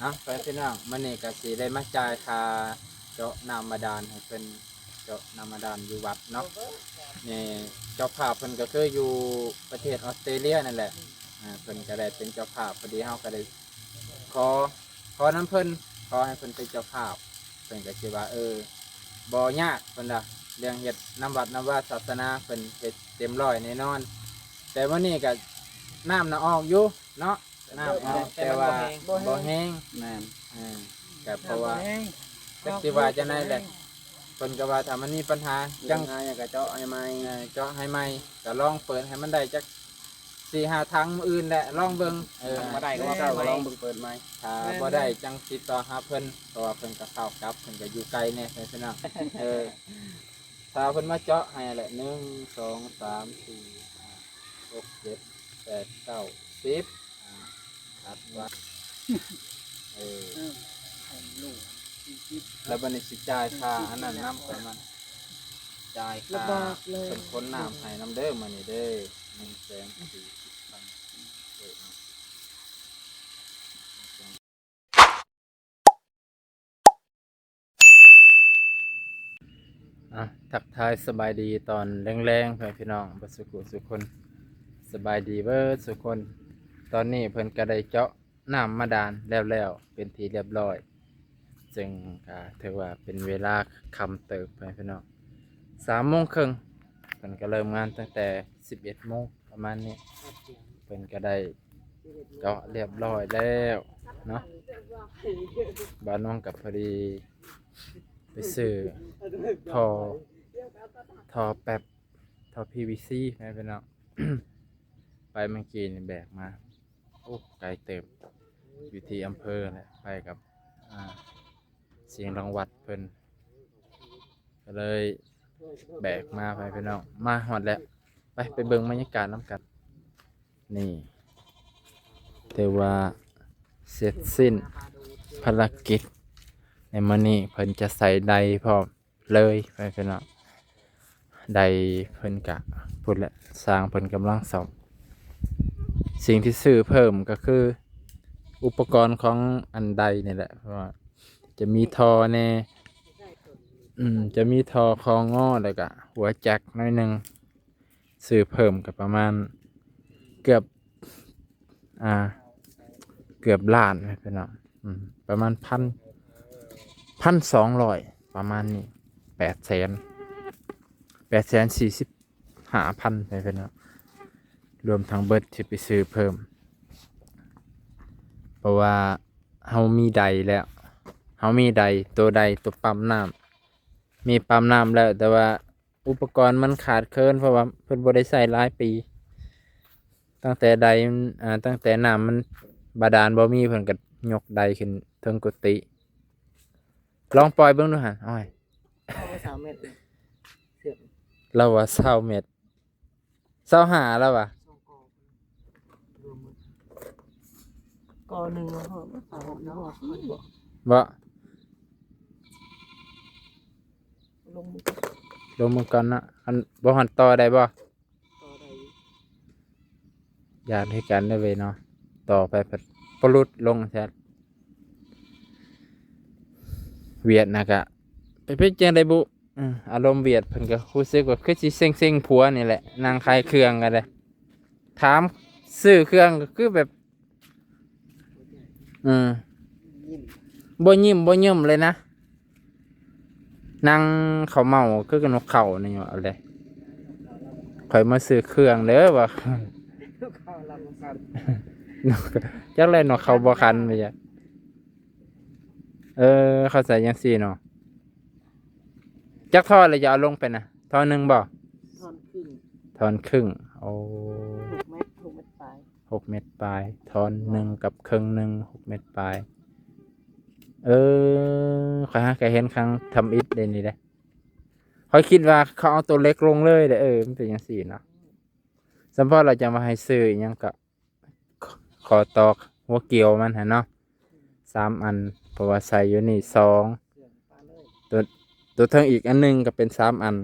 ເອົາ ໄປພີ່ນ້ອງ ມື້ນີ້ກໍຊິໄດ້ມາຈ່າຍຄ່າເຈາະນ້ຳບາດານໃຫ້ເພິ່ນ ເຈາະນ້ຳບາດານຢູ່ວັດເນາະ. ນີ້ເຈົ້າພາບເພິ່ນກໍຄືຢູ່ປະເທດອອສເຕຣເລຍນັ້ນແຫຼະ. ອ່າ ເພິ່ນກໍໄດ້ເປັນເຈົ້າພາບ ພໍດີເຮົາກໍໄດ້ຂໍ ຂໍນຳເພິ່ນ ຂໍໃຫ້ເພິ່ນເປັນເຈົ້າພາບ. ເພິ່ນກໍຊິວ່າ ເອີ ບໍ່ຍາກ ເພິ່ນວ່າ ເລື່ອງເຮັດນຳວັດນຳວາສາສະໜາ ເພິ່ນເຮັດເຕັມຮ້ອຍແນ່ນອນ. ແຕ່ມື້ນີ້ກໍນ້ຳນະອອກຢູ່ເນາະ ນ້ຳອອກ ແຕ່ວ່າ ແຕ່ມັນບໍ່ແຮງ ບໍ່ແຮງ. ແມ່ນ ເອີ ກໍເພາະວ່າ ນ້ຳບໍ່ແຮງ ຈັກຊິວ່າຈັ່ງໃດແຫຼະ. ເພິ່ນກໍວ່າຖ້າມັນມີບັນຫາ ມີບັນຫາຫຍັງກໍເຈາະໃຫ້ໃໝ່ ເອີ ເຈາະໃຫ້ໃໝ່ ກໍລອງເປີດໃຫ້ມັນໄດ້ຈັກສີ່ຫ້າຖັງມື້ອື່ນແຫຼະ ລອງເບິ່ງ. ເອີ ຖ້າບໍ່ໄດ້ກໍວ່າ ເຈົ້າກໍລອງເບິ່ງເປີດໃໝ່ ຖ້າ ແມ່ນ ບໍ່ໄດ້ຈັ່ງຕິດຕໍ່ຫາເພິ່ນ ເພາະວ່າເພິ່ນກໍເຂົ້າກັບ ເພິ່ນກໍຢູ່ໄກແດ່ ພີ່ນ້ອງ. ເອີ ຖ້າເພິ່ນມາເຈາະໃຫ້ແຫຼະ ໜຶ່ງ ສອງ ສາມ ສີ່ ຫ້າ ຫົກ ເຈັດ ແປດ ເກົ້າ ສິບ ອ່າ ຕັດໄວ້ ເອີ ເອີ ໃຫ້ລູກສີ່ສິບ ແລ້ວບັດນີ້ຊິຈ່າຍຄ່າອັນນັ້ນນຳ ປະມານ ຈ່າຍຄ່າ ລະບາກເລີຍ ເພິ່ນຂົນນ້ຳໃຫ້ນຳເດີ ມື້ນີ້ເດີ ໜຶ່ງແສນສີ່ສິບພັນ. ເອີ ອ່ະ ທັກທາຍສະບາຍດີຕອນແລງໆ ເພື່ອນພີ່ນ້ອງເບິດສູ່ຜູ້ສູ່ຄົນ. ສະບາຍດີເບິດສູ່ຄົນ. ຕອນນີ້ເພິ່ນກໍໄດ້ເຈາະນ້ຳບາດານແລ້ວໆ ເປັນທີ່ລຽບຮ້ອຍ, ເຊິ່ງກໍຖືວ່າເປັນເວລາຄ່ຳເຕີບ ເພື່ອນພີ່ນ້ອງ. ສາມໂມງເຄິ່ງ ເພິ່ນກໍເລີ່ມງານຕັ້ງແຕ່ສິບເອັດໂມງ ປະມານນີ້ ເພິ່ນກໍໄດ້ເຈາະລຽບຮ້ອຍແລ້ວເນາະ. ບ່າວນວງກໍພໍດີໄປຊື້ທໍ່ ທໍ່ແປັບ ທໍ່ ພີວີຊີ ໃຫ້ພີ່ນ້ອງ. ໄປເມື່ອກີ້ນີ້ແບກມາ ໂອ້ ໄກເຕີບ ຢູ່ທີ່ອຳເພີແຫຼະ ໄປກັບ ອ່າ ສຽງລັງວັດເພິ່ນ ກໍເລີຍແບກມາ ໄປພີ່ນ້ອງ. ມາຮອດແລ້ວ ໄປ ໄປເບິ່ງບັນຍາກາດນຳກັນ. ນີ້ ຖືວ່າເສັດສິ້ນພາລະກິດໃນມື້ນີ້. ເພິ່ນຈະໃສ່ໄດພ້ອມເລີຍ ໄປພີ່ນ້ອງ. ໄດເພິ່ນກະພຸ້ນແຫຼະ ຊ່າງເພິ່ນກຳລັງສ້ອມ. ສິ່ງທີ່ຊື້ເພີ່ມກໍຄືອຸປະກອນຂອງອັນໄດນີ້ແຫຼະ ເພາະວ່າຈະມີທໍ່ແດ່ ອືມ ຈະມີທໍ່ຄໍງໍ ແລ້ວກະຫົວຈັກໜ້ອຍໜຶ່ງ. ຊື້ເພີ່ມກໍປະມານເກືອບ ອ່າ ເກືອບລ້ານ ພີ່ນ້ອງ. ອືມ ປະມານພັນ ພັນສອງຮ້ອຍ ປະມານນີ້ ແປດແສນ ແປດແສນສີ່ສິບຫ້າພັນ ພີ່ນ້ອງ. ລວມທັງເບິດທີ່ໄປຊື້ເພີ່ມ ເພາະວ່າເຮົາມີໄດແລ້ວ ເຮົາມີໄດ ໂຕໄດ ໂຕປ້ຳນ້ຳ ມີປ້ຳນ້ຳແລ້ວ ແຕ່ວ່າ ອຸປະກອນມັນຂາດເຂີນ ເພາະວ່າເພິ່ນບໍ່ໄດ້ໃຊ້ຫຼາຍປີ. ຕັ້ງແຕ່ໄດ ອ່າ ຕັ້ງແຕ່ນ້ຳມັນບາດານບໍ່ມີ ເພິ່ນກໍຍົກໄດຂຶ້ນເທິງກຸຕິ. ລອງປ່ອຍເບິ່ງດູຫັ້ນ ໂອ້ຍ ເອົາຊາວເມັດ ເສຍບ ລາວວ່າຊາວເມັດ ຊາວຫ້າລາວວ່າ ສອງກໍ ລວມໝົດ ກໍໜຶ່ງ ເຮົາເອົາ ເອົາ ເອົາ ບໍ່ ລງມື ລງມືກ່ອນເນາະ. ອັນ ບໍ່ຫັ້ນຕໍ່ໄດ້ບໍ່? ຕໍ່ໄດ້ຢູ່ ຢ້ານຄືກັນເດ້ເວີຍເນາະ. ຕໍ່ໄປພັດປະຫຼຸດລົງແທ້. ຫວຽດນະກະ ໄປເປັນຈັ່ງໃດບຸ? ອາລົມຫວຽດເພິ່ນກໍຮູ້ສຶກວ່າຄືຊິເຊັງໆຜົວນີ້ແຫຼະ ນັ່ງຂາຍເຄື່ອງກໍໄດ້ ຖາມຊື້ເຄື່ອງກໍຄືແບບ ເອີ ບໍ່ຍິ້ມບໍ່ຍິ້ມເລີຍນະ ນັ່ງເຂົາເມົາຄືກັນນົກເຂົານີ້ວ່າເອົາເລີຍ. ຂ້ອຍມາຊື້ເຄື່ອງເດີວ່າ ເຂົາລຳຄັນ ຈັກແລ້ວເນາະ ເຂົາບໍ່ຄັນວ່າ. ເອີ ເຂົ້າໃຈຈັ່ງຊີ້ເນາະ. ຈັກທ່ອນລະຈະເອົາລົງໄປນະ? ທ່ອນໜຶ່ງບໍ່? ທ່ອນຄຶ່ງ ທ່ອນຄຶ່ງ. ໂອ້ ຫົກແມັດ ຫົກແມັດປາຍ ຫົກແມັດປາຍ ທ່ອນໜຶ່ງກັບເຄິ່ງໜຶ່ງ ຫົກແມັດປາຍ. ເອີ ຂ້ອຍຫາກະເຫັນຄັ້ງທຳອິດເດ້ນີ້ເດ້. ຂ້ອຍຄິດວ່າເຂົາເອົາໂຕເຫຼັກລົງເລີຍເດ້. ເອີ ມັນເປັນຈັ່ງຊີ້ເນາະ. ສຳພໍລະຈັ່ງວ່າໃຫ້ຊື້ອີ່ຫຍັງກໍ ຂໍ້ຕອກຫົວກ່ຽວມັນຫັ້ນເນາະ ສາມອັນ ເພາະວ່າໃສ່ຢູ່ນີ້ສອງ ຕົວ ຕົວເທິງອີກອັນໜຶ່ງກໍເປັນສາມອັນ.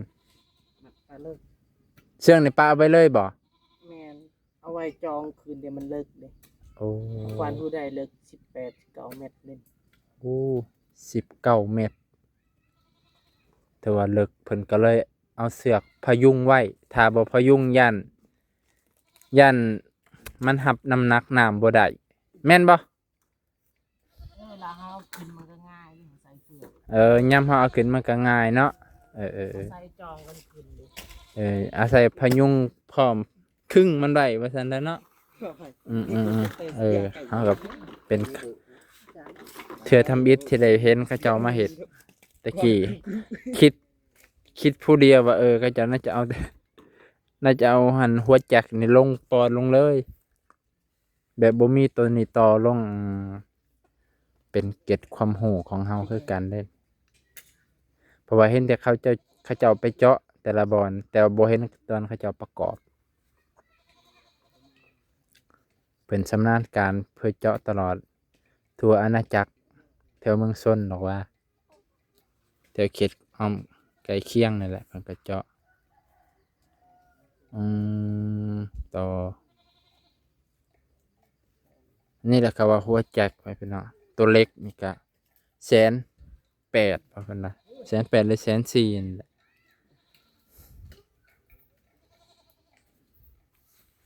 ເຊື່ອງນີ້ປະໄວ້ເລີຍບໍ່? ແມ່ນ ເອົາໄວ້ຈອງຄືນດຽວມັນເລິກເດ້. ໂອ້ ຄວາມຮູ້ໄດ້ເລິກສິບແປດ ສິບເກົ້າແມັດເລີຍ. ໂອ້ ສິບເກົ້າແມັດ ຖືວ່າເລິກ. ເພິ່ນກໍເລີຍເອົາເຊືອກພະຍຸງໄວ້, ຖ້າບໍ່ພະຍຸງຢ້ານ ຢ້ານມັນຮັບນ້ຳໜັກນ້ຳບໍ່ໄດ້ ແມ່ນບໍ່? ເອີ ລະເຮົາເອົາຂຶ້ນມັນກໍງ່າຍ ໃສ່ເຟືອກ. ເອີ ຍາມເຮົາເອົາຂຶ້ນມັນກໍງ່າຍເນາະ. ເອີ ເອີ ເອີ ໃສ່ຈອງກັນຂຶ້ນເດ້. ເອີ ອາໄສພະຍຸງພ້ອມຄຶງມັນໄວ້ວ່າຊັ້ນເດາະເນາະ. ອືມ ອືມ ອືມ ເອີ ເຮົາກໍເປັນເທື່ອທຳອິດທີ່ໄດ້ເຫັນເຂົາເຈົ້າມາເຮັດ. ແຕ່ກີ້ຄິດ ຄິດຜູ້ດຽວວ່າ ເອີ ເຂົາເຈົ້າໜ້າຈະເອົາ ໜ້າຈະເອົາຫັ້ນຫົວຈັກນີ້ລົງ ປອດລົງເລີຍ ແບບບໍ່ມີໂຕນີ້ຕໍ່ລົງ. ເປັນເກລັດຄວາມຮູ້ຂອງເຮົາຄືກັນເດ້ ເພາະວ່າເຫັນແຕ່ເຂົາເຈົ້າ ເຂົາເຈົ້າໄປເຈາະແຕ່ລະບ່ອນ ແຕ່ວ່າບໍ່ເຫັນຕອນເຂົາເຈົ້າປະກອບ. ເພິ່ນຊຳນານການເພື່ອເຈາະຕະຫຼອດທົ່ວອານາຈັກ ແຖວເມືອງຊົນ ບອກວ່າ ແຖວເຂດອ້ອມໃກ້ຄຽງນີ້ແຫຼະ ເພິ່ນກໍເຈາະ. ອືມ ຕໍ່ ນີ້ແຫຼະ ເຂົາວ່າຫົວຈັກໄວ້ ພີ່ນ້ອງ. ໂຕເຫຼັກນີ້ກະແສນແປດ ວ່າເພິ່ນວ່າ ແສນແປດ ຫຼື ແສນສີ່ ນີ້ແຫຼະ.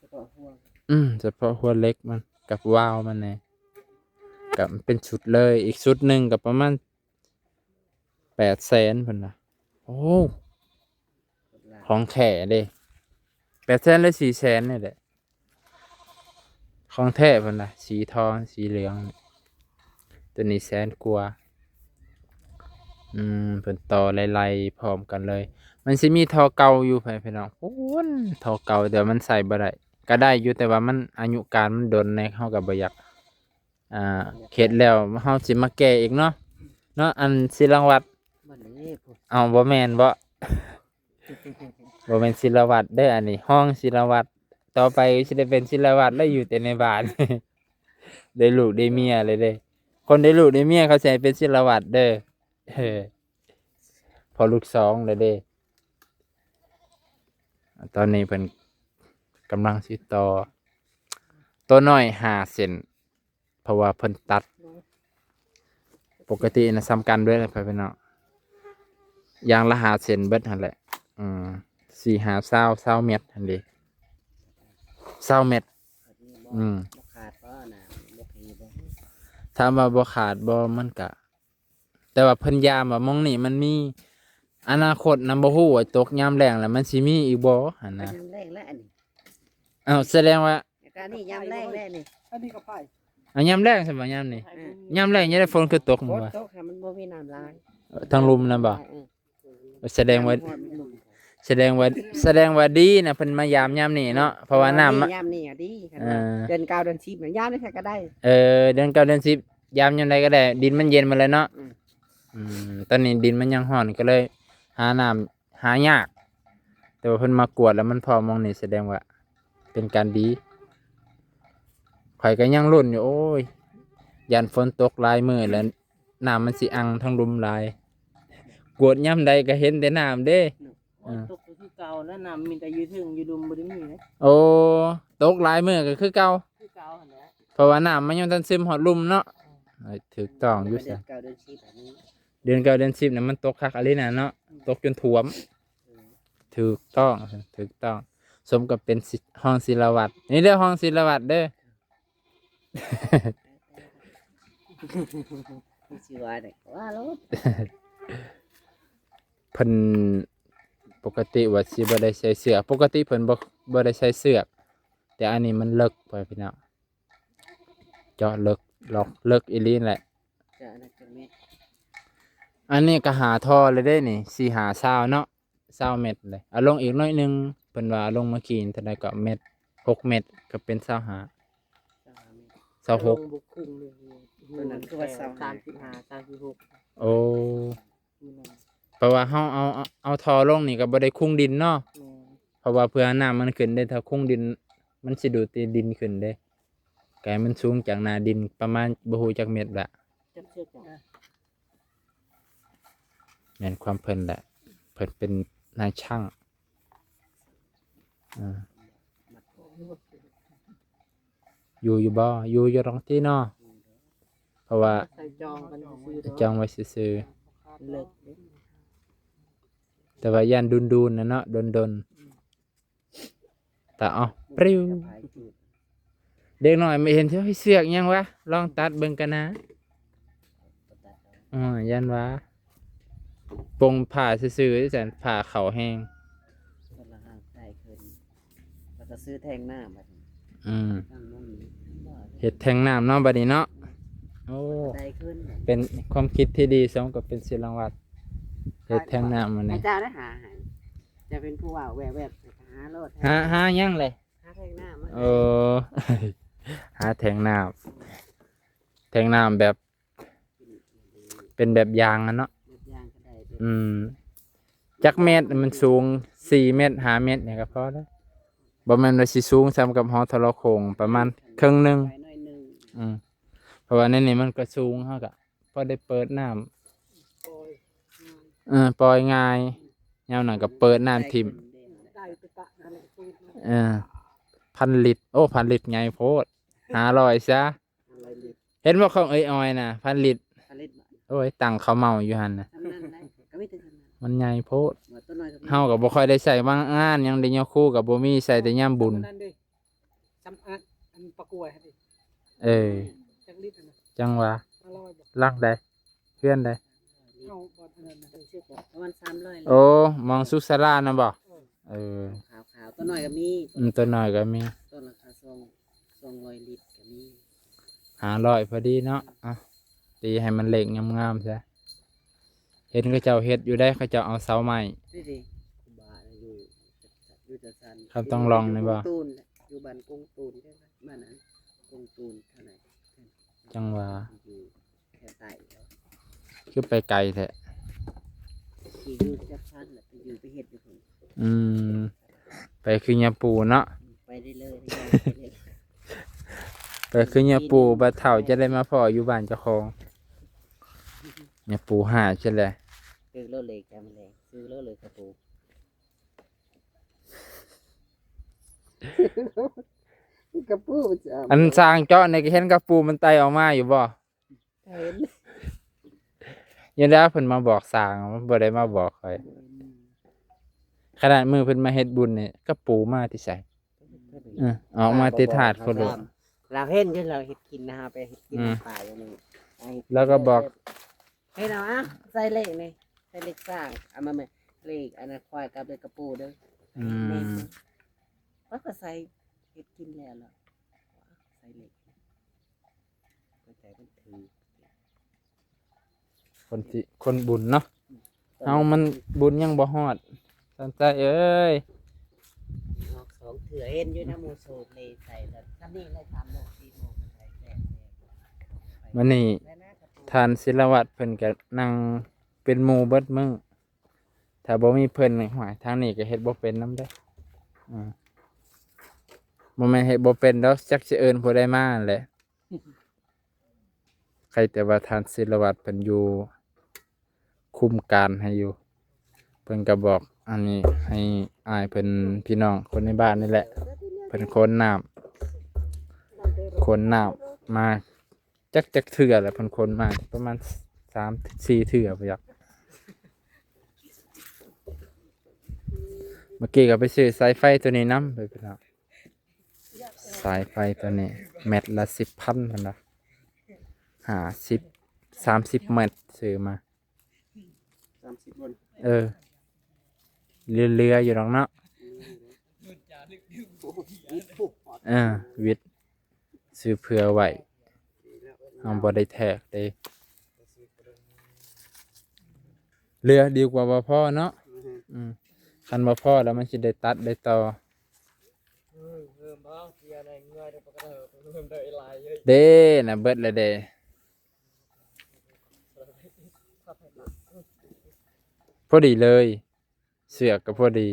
ສະເພາະຫົວ ອືມ ສະເພາະຫົວເຫຼັກມັນກັບວາວມັນແດ່ ກໍເປັນຊຸດເລີຍ. ອີກຊຸດໜຶ່ງກໍປະມານ ແປດແສນ ເພິ່ນວ່າ. ໂອ້ ຂອງແທ້ເດ້ ແປດແສນ ຫຼື ສີ່ແສນ ນີ້ແຫຼະ ຂອງແທ້ ເພິ່ນວ່າ ສີທອງ ສີເຫຼືອງ. ໂຕນີ້ແສນກວ່າ. ອືມ ເພິ່ນຕໍ່ໄລ່ໆພ້ອມກັນເລີຍ. ມັນຊິມີທໍ່ເກົ່າຢູ່ ພີ່ນ້ອງ ພຸ້ນ ທໍ່ເກົ່າ ແຕ່ວ່າມັນໃຊ້ບໍ່ໄດ້. ກໍໄດ້ຢູ່ ແຕ່ວ່າມັນອາຍຸການມັນດົນແດ່ ເຮົາກໍບໍ່ຢາກ ອ່າ ເຮັດແລ້ວເຮົາຊິມາແກ້ອີກເນາະ ເນາະ ອັນສີລະວັດ. ເອົ້າ ບໍ່ແມ່ນບໍ? ບໍ່ແມ່ນສີລະວັດເດີ້ ອັນນີ້ຮອງສີລະວັດ. ຕໍ່ໄປຊິໄດ້ເປັນສີລະວັດແລ້ວ ຢູ່ແຕ່ໃນບ້ານ ໄດ້ລູກໄດ້ເມຍເລີຍເດ້. ຄົນໄດ້ລູກໄດ້ເມຍເຂົາຊິໃຫ້ເປັນສີລະວັດເດີ້ ເອີ ພໍລູກສອງແລ້ວເດ້. ຕອນນີ້ເພິ່ນກຳລັງຊິຕໍ່ ໂຕນ້ອຍຫ້າເສັ້ນ ເພາະວ່າເພິ່ນຕັດ ປົກກະຕິນະ ສ່ຳກັນເບິດແຫຼະ ພີ່ນ້ອງ ຢ່າງລະຫ້າເສັ້ນເບິດຫັ້ນແຫຼະ. ອືມ ສີ່ ຫ້າ ຊາວ ຊາວແມັດຫັ້ນເດ ຊາວແມັດ. ອືມ ບໍ່ຂາດບໍນະ ບໍ່ຂາດບໍ? ຖາມວ່າບໍ່ຂາດບໍ ມັນກະ ແຕ່ວ່າເພິ່ນຢ້ານວ່າໝ່ອງນີ້ມັນມີ ອະນາຄົດນະ ບໍ່ຮູ້ວ່າຕົກຍາມແລ້ງແລ້ວມັນຊິມີອີກບໍ່ຫັ້ນນະ. ຍາມແລ້ງແລ້ວອັນນີ້. ອ້າວ ສະແດງວ່າ ກະນີ້ຍາມແລ້ງແລ້ວນີ້ ອັນນີ້ກໍໄປ ອ່າ ຍາມແລ້ງຊັ້ນບໍ່ ຍາມນີ້? ເອີ ຍາມແລ້ງຍາມໃດຝົນຄືຕົກ ຝົນ ວ່າ ຕົກ ມັນບໍ່ມີນ້ຳຫຼາຍ ເອີ ທາງລຸ່ມນະບໍ່? ເອີ ສະແດງວ່າ ສະແດງວ່າ ສະແດງວ່າດີນະ ເພິ່ນມາຢາມຍາມນີ້ເນາະ ເພາະວ່ານ້ຳ ຍາມນີ້ອະດີ. ເອີ ເດືອນເກົ້າເດືອນສິບນະ ຢາມໃດກໍໄດ້. ເອີ ເດືອນເກົ້າເດືອນສິບ ຢາມຍາມໃດກໍໄດ້ ດິນມັນເຢັນໝົດແລ້ວເນາະ. ອືມ ອືມ ຕອນນີ້ດິນມັນຍັງຮ້ອນ ກໍເລີຍຫານ້ຳ ຫາຍາກ ແຕ່ວ່າເພິ່ນມາກວດແລ້ວມັນພໍໝ່ອງນີ້ ສະແດງວ່າເປັນການດີ. ຂ້ອຍກໍຍັງລຸ້ນຢູ່ ໂອ້ຍ ຢ້ານຝົນຕົກຫຼາຍມື້ແລ້ວ ນ້ຳມັນຊິອັ່ງທາງລຸ່ມຫຼາຍ ກວດຍາມໃດກໍເຫັນແຕ່ນ້ຳເດ້. ໂອ້ຍ ເອີ ຕົກກໍຄືເກົ່າແລ້ວ ນ້ຳມີແຕ່ຢູ່ເທິງ ຢູ່ລຸ່ມບໍ່ໄດ້ມີເດ້. ໂອ້ ຕົກຫຼາຍມື້ກໍຄືເກົ່າ ຄືເກົ່າຫັ້ນແຫຼະ ເພາະວ່ານ້ຳມັນຍັງບໍ່ທັນຊຶມຮອດລຸ່ມເນາະ. ເອີ ຖືກຕ້ອງຢູ່ຊະ ເດືອນເກົ້າເດືອນສິບອັນນີ້ ເດືອນເກົ້າເດືອນສິບນະ ມັນຕົກຄັກອີ່ຫຼີນະເນາະ ອືມ ຕົກຈົນຖ້ວມ. ເອີ ຖືກຕ້ອງ ຖືກຕ້ອງ ສົມກັບເປັນ ຮອງສີລະວັດ. ນີ້ເດີຮອງສີລະວັດເດີ ຊິວ່າໄດ້ກໍວ່າໂລດ. ເພິ່ນປົກກະຕິວ່າຊິບໍ່ໄດ້ໃສ່ເຊືອກ ປົກກະຕິເພິ່ນບໍ່ ບໍ່ໄດ້ໃສ່ເຊືອກ ແຕ່ອັນນີ້ມັນເລິກ ພໍ່ແມ່ພີ່ນ້ອງ ເຈາະເລິກ ລອກເລິກອີ່ຫຼີແຫຼະ. ເຈາະເລິກຈັກແມັດ? ອັນນີ້ກໍຫ້າທໍ່ແລ້ວເດ້ນີ້ ສີ່ ຫ້າ ຊາວເນາະ ຊາວແມັດເລີຍ. ເອົາລົງອີກໜ້ອຍໜຶ່ງ ເພິ່ນວ່າເອົາລົງມາກີ້ເທົ່າໃດກໍແມັດ ຫົກແມັດ ກໍເປັນຊາວຫ້າ ຊາວຫ້າແມັດ ຊາວຫົກ ລົງບໍ່ຄຸງເລີຍ. ໂຕນັ້ນຄືວ່າຊາວຫ້າ ສາມສິບຫ້າ ສາມສິບຫົກ. ໂອ້ ແມ່ນ ເພາະວ່າເຮົາເອົາ ເອົາ ເອົາທໍ່ລົງນີ້ກໍບໍ່ໄດ້ຄຸງດິນເນາະ. ແມ່ນ ເພາະວ່າເພື່ອນ້ຳມັນຂຶ້ນເດ້ ຖ້າຄຸງດິນມັນຊິດູດແຕ່ດິນຂຶ້ນເດ້. ກາຍມັນສູງຈາກໜ້າດິນປະມານບໍ່ຮູ້ຈັກແມັດລະ ຈັກເຊນ. ແມ່ນຄວາມເພິ່ນແຫຼະ ເພິ່ນເປັນນາຍຊ່າງ. ອາ ຢູ່ຢູ່ບໍ່? ຢູ່ ຢູ່ດອກຕິເນາະ ເພາະວ່າ ໃສ່ຈອງກັນຊື່ໆ ຈອງໄວ້ຊື່ໆ ເລິກເດ້ ແຕ່ວ່າຢ້ານດຸນໆນະເນາະ ດົນໆ ຕາເອົາ ປຣິວ ເດັກນ້ອຍມາເຫັນ ເຊືອກຫຍັງວະ ລອງຕັດເບິ່ງກັນນະ ເອີ ຢ້ານວ່າປົງຜ້າຊື່ໆ ຊັ້ນ ຜ້າເຂົ້າແຮງ ເພິ່ນລະຫາກໄດ້ຂຶ້ນ ແລ້ວກໍຊື້ແທງນ້ຳບັດນີ້ ອືມ ເຮັດແທງນ້ຳເນາະ ບັດນີ້ເນາະ ໂອ້ ໄດ້ຂຶ້ນ ເປັນຄວາມຄິດທີ່ດີ ສົມກັບເປັນສິລະວັດ ເຮັດແທງນ້ຳອັນນີ້ ໃຫ້ເຈົ້າໄດ້ຫາໃຫ້ ເຈົ້າເປັນຜູ້ເວົ້າແວບໆ ຫາໂລດ ຫາ ຫາຫຍັງເລີຍ? ຫາແທງນ້ຳ ເອີ ຫາແທງນ້ຳ ແທງນ້ຳແບບ ເປັນແບບຢາງຫັ້ນເນາະ ແບບຢາງກໍໄດ້ ອືມ ຈັກແມັດ ມັນສູງສີ່ແມັດ ຫ້າແມັດນີ້ກໍພໍແລ້ວ ບໍ່ແມ່ນວ່າຊິສູງສ່ຳກັບຫໍໂທລະໂຄ່ງ ປະມານເຄິ່ງໜຶ່ງ ອືມ ເພາະວ່າໃນນີ້ມັນກໍສູງ ເຮົາກໍ ພໍໄດ້ເປີດນ້ຳ ເອີ ປ່ອຍງ່າຍ ຍາມນັ້ນກໍເປີດນ້ຳຖິ້ມ ເອີ ພັນລິດ ໂອ້ ພັນລິດໃຫຍ່ໂພດ ຫ້າຮ້ອຍຊະ ເຫັນບໍ່ຂອງເອື້ອຍອອຍນະ ພັນລິດ ໂອ້ຍ ຕັ້ງເຂົາເມົາຢູ່ຫັ້ນນະ ມັນໃຫຍ່ໂພດ ເຮົາກໍບໍ່ຄ່ອຍໄດ້ໃຊ້ ບາງງານຫຍັງເດ ຍາຄູກໍບໍ່ມີ ໃຊ້ແຕ່ຍາມບຸນ ສ່ຳອັນ ອັນປາກວຍຫັ້ນເດ ເອີ ຈັກລິດຫັ້ນນະ ຈັ່ງວ່າ ຫ້າຮ້ອຍບໍ່ ຫຼັງໃດ ເຮືອນໃດ ເຮົາບໍ່ ອັນນັ້ນນະ ປະມານສາມຮ້ອຍ ໂອ້ ມອງສຸກສາລານະບໍ່ ເອີ ເອີ ຂາວໆ ຕົວນ້ອຍກໍມີ ອືມ ຕົວນ້ອຍກໍມີ ຕົວລາຄາສອງ ສອງຮ້ອຍລິດກໍມີ ຫ້າຮ້ອຍພໍດີເນາະ ອ່ະ ຕີໃຫ້ມັນເລກງາມໆຊະ ເຫັນເຂົາເຈົ້າເຮັດຢູ່ໃດ໋ ເຂົາເຈົ້າເອົາເສົາໄມ້ ນີ້ເດ ຄູບາຢູ່ ຢູ່ຈັດສັນ ຄຳຕ້ອງລອງນີ້ບໍ່ ຢູ່ກົງຕູນ ຢູ່ບ້ານກົງຕູນ ບ້ານນັ້ນ ກົງຕູນເທົ່ານັ້ນ ຈັ່ງວ່າ ຢູ່ແຖວໃຕ້ ຄືໄປໄກແທ້ ທີ່ຢູ່ຈັດສັນແລ້ວໄປຢູ່ໄປເຮັດຢູ່ພຸ້ນ ອືມ ໄປຄືຍາປູເນາະ ໄປໄດ້ເລີຍ ໄປຄືຍາປູ ບັດເຖົ້າຈະໄດ້ມາພໍ້ຢູ່ບ້ານເຈົ້າຂອງ ຍາປູຫາຊິແຫຼະ ຖືກໂລດເລີຍ ຈຳແລະ ຊື້ໂລດເລີຍກະປູ ກະປູ ອັນຊ່າງເຈາະນີ້ກໍເຫັນກະປູມັນໄຕ່ອອກມາຢູ່ບໍ່? ເຫັນ ຢ່າແລ້ວເພິ່ນມາບອກຊ່າງ ມັນບໍ່ໄດ້ມາບອກຂ້ອຍ ອືມ ຂະໜາດມື້ເພິ່ນມາເຮັດບຸນນີ້ ກະປູມາແຕ່ໃສ? ເອີ ອອກມາແຕ່ທາດໂຄໂລ ລາວເຫັນຢູ່ ລາວເຮັດກິນນະ ເຮົາໄປເຮັດກິນ ອືມ ນຳປາຢູ່ນີ້ ລາວກໍບອກ ເຫັນເອົາ ອ່ະ ໃສ່ເລກນີ້ ໃສ່ເລກຊ່າງ ເອົາມາແມ່ ເລກອັນນັ້ນ ຄວາຍກັບເລກກະປູເດີ ອືມ ແມ່ນ ວ່າກໍໃສ່ເຮັດກິນແລ້ວລະ ໃສ່ເລກ ເພິ່ນໃຈເພິ່ນຖື ຄົນທີ່ ຄົນບຸນເນາະ ເຮົາມັນບຸນຍັງບໍ່ຮອດ ສັນໃຈເອີຍ ອອກສອງເທື່ອ ເຫັນຢູ່ນຳໝູ່ສູບເລໃສ່ແລ້ວ ຊ່ຳນີ້ເລີຍ ສາມໂມງ ສີ່ໂມງ ມັນໃສ່ແຊບໆ ມື້ນີ້ທ່ານສິລະວັດເພິ່ນກໍນັ່ງເປັນໝູ່ເບິດມື້ ຖ້າບໍ່ມີເພິ່ນນີ້ ຫ້ວຍ ທາງນີ້ກໍເຮັດບໍ່ເປັນນຳເດ້ ອືມ ບໍ່ແມ່ນເຮັດບໍ່ເປັນດອກ ຈັກຊິເອີ້ນຜູ້ໃດມາຫັ້ນແຫຼະ ໃຄແຕ່ວ່າທ່ານສິລະວັດເພິ່ນຢູ່ ຄຸມການໃຫ້ຢູ່ ເພິ່ນກໍບອກອັນນີ້ໃຫ້ອ້າຍເພິ່ນ ພີ່ນ້ອງຄົນໃນບ້ານນີ້ແຫຼະ ເພິ່ນຂົນນ້ຳ ຂົນນ້ຳມາ ຈັກ ຈັກເທື່ອແລ້ວ ເພິ່ນຂົນມາປະມານສາມ ສີ່ເທື່ອພຸ້ນຈັກ ເມື່ອກີ້ກໍໄປຊື້ສາຍໄຟຕົວນີ້ນຳ ເອີ ພີ່ນ້ອງ ສາຍໄຟຕົວນີ້ແມັດລະສິບພັນພຸ້ນນະ ຫ້າສິບ ສາມສິບແມັດຊື້ມາ ສາມສິບ ເອີ ເຫຼືອໆຢູ່ດອກເນາະ ເອີ ວິດ ຊື້ເຜື່ອໄວ້ ເຮົາບໍ່ໄດ້ແທກເດ້ ເຫຼືອດີກວ່າບໍ່ພໍເນາະ ອືມ ຄັນບໍ່ພໍແລ້ວມັນຊິໄດ້ຕັດໄດ້ຕໍ່ ເດ້ນະ ເບິດແລ້ວເດ້ ພໍດີເລີຍ ເຊືອກກໍພໍດີ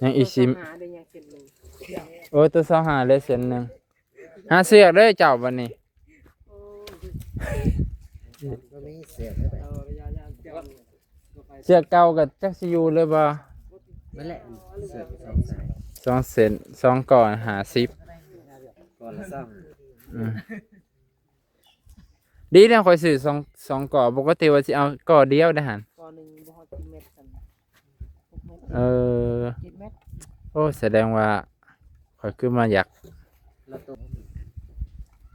ຍັງອີກສິບ ໂອ້ ຕົວຊາວຫ້າເຫຼືອເສັ້ນໜຶ່ງ ຫາເຊືອກເດີ້ເຈົ້າບັດນີ້ ບໍ່ມີເຊືອກເດີ້ ເອີ ໄປ ເຊືອກເກົ່າກໍຈັກຊິຢູ່ຫຼືບໍ່. ນັ້ນແຫຼະ ເຊືອກສອງສາຍ ສອງເສັ້ນ ສອງກໍຫ້າສິບ ກໍລະຊາວຫ້າ. ອືມ ດີແລ້ວຂ້ອຍຊື້ສອງ ສອງກໍ ປົກກະຕິວ່າຊິເອົາກໍດຽວເດ້ຫັ້ນ. ກໍໜຶ່ງບໍ່ຮອດສິບແມັດຊັ້ນ ຫົກແມັດ ເອີ ເຈັດແມັດ. ໂອ້ ສະແດງວ່າຂ້ອຍຄືມາຢາກ ລະໂຕ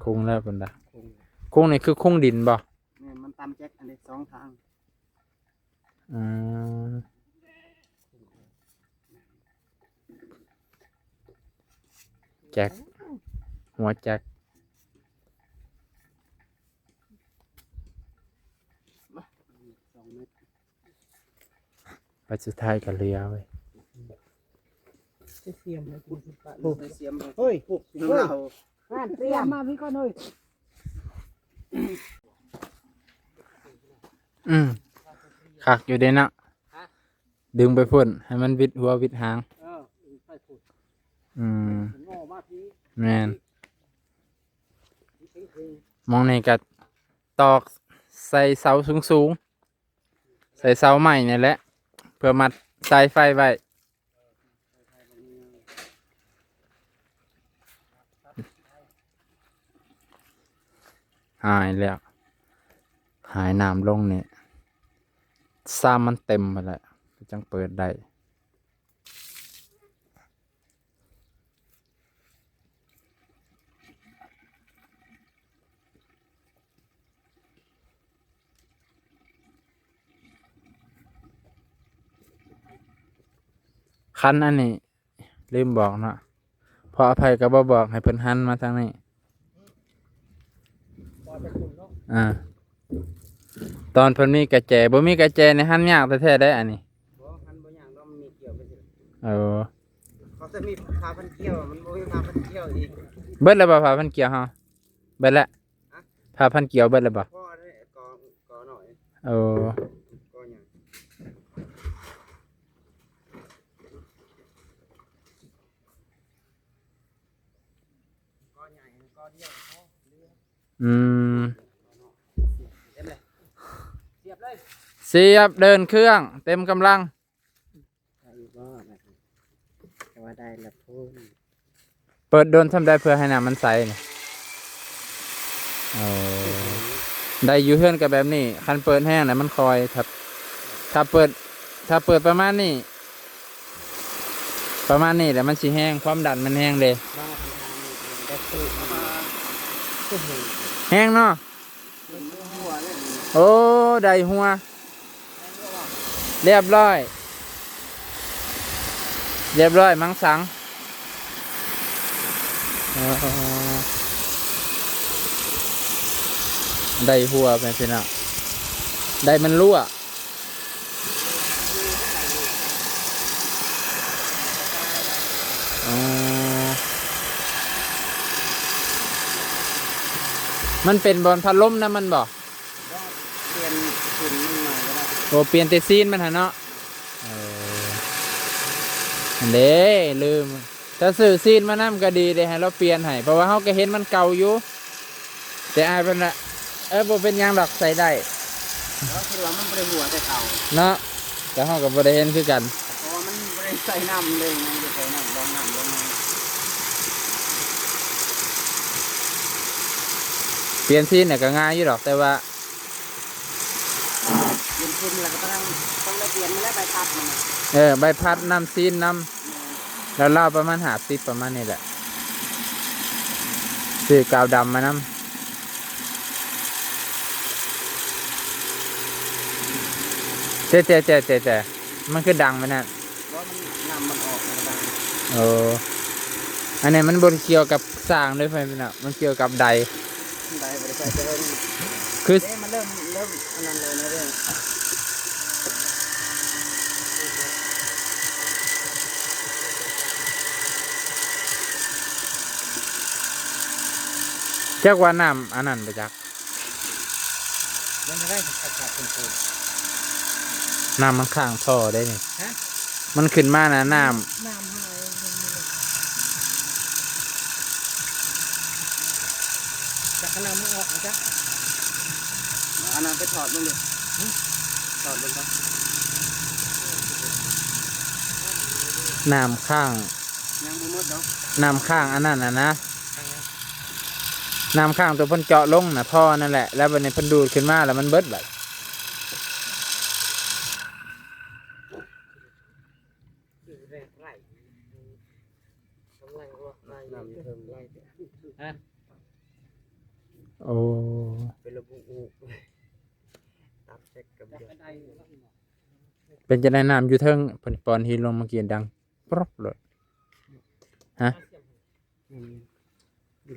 ຄຸງແລ້ວພຸ້ນນະ. ຄຸງ ຄຸງນີ້ຄືຄຸງດິນບໍ່? ແມ່ນ ມັນຕຳແຈັກອັນນີ້ສອງທາງ. ອືມ ແຈັກ ຫົວແຈັກ ສອງແມັດ ໄປສຸດທ້າຍກໍເຫຼືອເວີຍ. ຈະສຽມໃຫ້ກູຊິປະ ໂອ້ຍ ເຮີ້ຍ ນັ້ນຕຽມມາພີ້ກ່ອນເຮີ້ຍ. ອືມ ຄັກຢູ່ເດ້ເນາະ. ຮະ? ດຶງໄປພຸ້ນ ໃຫ້ມັນວິດຫົວວິດຫາງ. ເອີ ໄປພຸ້ນ. ອືມ ງໍມາພີ້. ແມ່ນ. ໝ່ອງນີ້ກໍຕອກໃສ່ເສົາສູງໆ ໃສ່ເສົາໄມ້ນີ້ແຫຼະ ເພື່ອມັດສາຍໄຟໄວ້. ຫາຍແລ້ວ ຫາຍນ້ຳລົງນີ້ ຊາມມັນເຕັມພຸ້ນແຫຼະ ຈັ່ງເປີດໄດ້. ຄັນອັນນີ້ລືມບອກເນາະ ເພາະໃຜກໍບໍ່ບອກໃຫ້ເພິ່ນຫັນມາທາງນີ້. ອ່າ ຕອນເພິ່ນມີກະແຈ ບໍ່ມີກະແຈນີ້ຫັນຍາກແທ້ໆເດ້ອັນນີ້. ບໍ່ ຫັນບໍ່ຍາກດອກ ມັນມີກ່ຽວໄປຊິ. ເອີ ເຂົາຈະມີຜ້າພັນກ່ຽວ ມັນບໍ່ມີຜ້າພັນກ່ຽວອີກ. ເບິດແລ້ວບໍ່ຜ້າພັນກ່ຽວເຮົາ? ເບິດແລ້ວ. ຮະ? ຜ້າພັນກ່ຽວເບິດແລ້ວບໍ່? ພໍແລ້ວ ກໍ ກໍໜ້ອຍ. ເອີ ກໍຫຍັງ? ກໍໃຫຍ່ ກໍດຽວພໍ. ອືມ ສຽບເລີຍ ສຽບເລີຍ ສຽບ ເດີນເຄື່ອງເຕັມກຳລັງ. ໄດ້ຢູ່ບໍ່? ແຕ່ວ່າໄດ້ລະພຸ້ນ. ເປີດດົນສ່ຳໃດເພື່ອໃຫ້ນ້ຳມັນໃສນີ້? ໂອ້ ໄດ້ຢູ່ ເຮືອນກໍແບບນີ້ ຄັນເປີດແຮງແລ້ວມັນຄ່ອຍ. ຖ້າ ຖ້າເປີດ ຖ້າເປີດປະມານນີ້ ປະມານນີ້ແຫຼະມັນຊິແຮງ ຄວາມດັນມັນແຮງເດ້. ແຮງເນາະ. ໂອ້ ໄດ້ຫົວ ຮຽບຮ້ອຍ ຮຽບຮ້ອຍ ມັງສັງ. ອໍ ໄດ້ຫົວ ແມ່ນພີ່ນ້ອງ ໄດ້ມັນຮົ່ວ. ອໍ ມັນເປັນບ່ອນພັດລົມນຳມັນບໍ່? ປ່ຽນຊີ້ນມັນໃໝ່ກໍໄດ້. ໂອ້ ປ່ຽນແຕ່ຊີ້ນມັນຫັ້ນເນາະ. ເອີ ຫັ້ນເດ້ ລືມ ຖ້າຊື້ຊີ້ນມານຳກໍດີເດ້ ໃຫ້ລາວປ່ຽນໃຫ້ ເພາະວ່າເຮົາກໍເຫັນມັນເກົ່າຢູ່. ແຕ່ອ້າຍເພິ່ນວ່າ ເອີ ບໍ່ເປັນຫຍັງດອກ ໃສ່ໄດ້. ເຮົາຄິດວ່າມັນບໍ່ໄດ້ຮົ່ວແຕ່ເກົ່າເນາະ ແຕ່ເຮົາກໍບໍ່ໄດ້ເຫັນຄືກັນ ເພາະວ່າມັນບໍ່ໄດ້ໃສ່ນ້ຳເລີຍ ຍັງບໍ່ໄດ້ໃສ່ນ້ຳ ລອງນ້ຳລົງມາ. ປ່ຽນຊີ້ນນີ້ກໍງ່າຍຢູ່ດອກ ແຕ່ວ່າ ເປັນຝຸ່ນແລ້ວກໍຕ້ອງ ຕ້ອງໄດ້ປ່ຽນມາແລ້ວ ໃບພັດມັນນະ. ເອີ ໃບພັດນຳ ຊີ້ນນຳ ແມ່ນ ລາວໆປະມານຫ້າສິບ ປະມານນີ້ແຫຼະ. ຊື້ກາວດຳມານຳ. ແຕ່ ແຕ່ ແຕ່ ແຕ່ ແຕ່ ມັນຄືດັງປານນັ້ນ? ບໍ່ ມັນ ນ້ຳມັນອອກ ມັນກໍດັງ. ໂອ້ ອັນນີ້ມັນບໍ່ໄດ້ກ່ຽວກັບຊ່າງເດີ້ ພໍ່ແມ່ພີ່ນ້ອງ ມັນກ່ຽວກັບໃດ. ໄດ້ ບໍ່ໄດ້ໃສ່ແຕ່ເຫິງ ຄື ເດ້ ມັນເລີ່ມ ເລີ່ມອັນນັ້ນແລ້ວນະເດ້. ຈັກວ່ານ້ຳອັນນັ້ນບໍ່ຈັກ. ມັນຈະໄດ້ຄັກໆ ຄົນໆ ນ້ຳມັນຄ້າງທໍ່ເດ້ນີ້. ຮະ? ມັນຂຶ້ນມານະ ນ້ຳ ນ້ຳຫາຍ ຈັກນ້ຳມັນອອກບໍ່ຈັກ. ເອົາອັນນັ້ນໄປຖອດເບິ່ງດູ. ຫຶ? ຖອດເບິ່ງກ່ອນ. ນ້ຳຄ້າງ ຍັງບໍ່ໝົດດອກ ນ້ຳຄ້າງອັນນັ້ນນະ ນ້ຳຄ້າງຕົວເພິ່ນເຈາະລົງນະ ທໍ່ນັ້ນແຫຼະ ແລ້ວບັດນີ້ເພິ່ນດູດຂຶ້ນມາແລ້ວມັນເບິດບັດ. ໂອ້ ເປັນລະບຸ ເປັນຈັ່ງໃດນ້ຳຢູ່ເທິງ ເພິ່ນປ່ອນຫີນລົງມາກີ້ດັງ ປຣອບໂລດ. ຮະ? ອືມ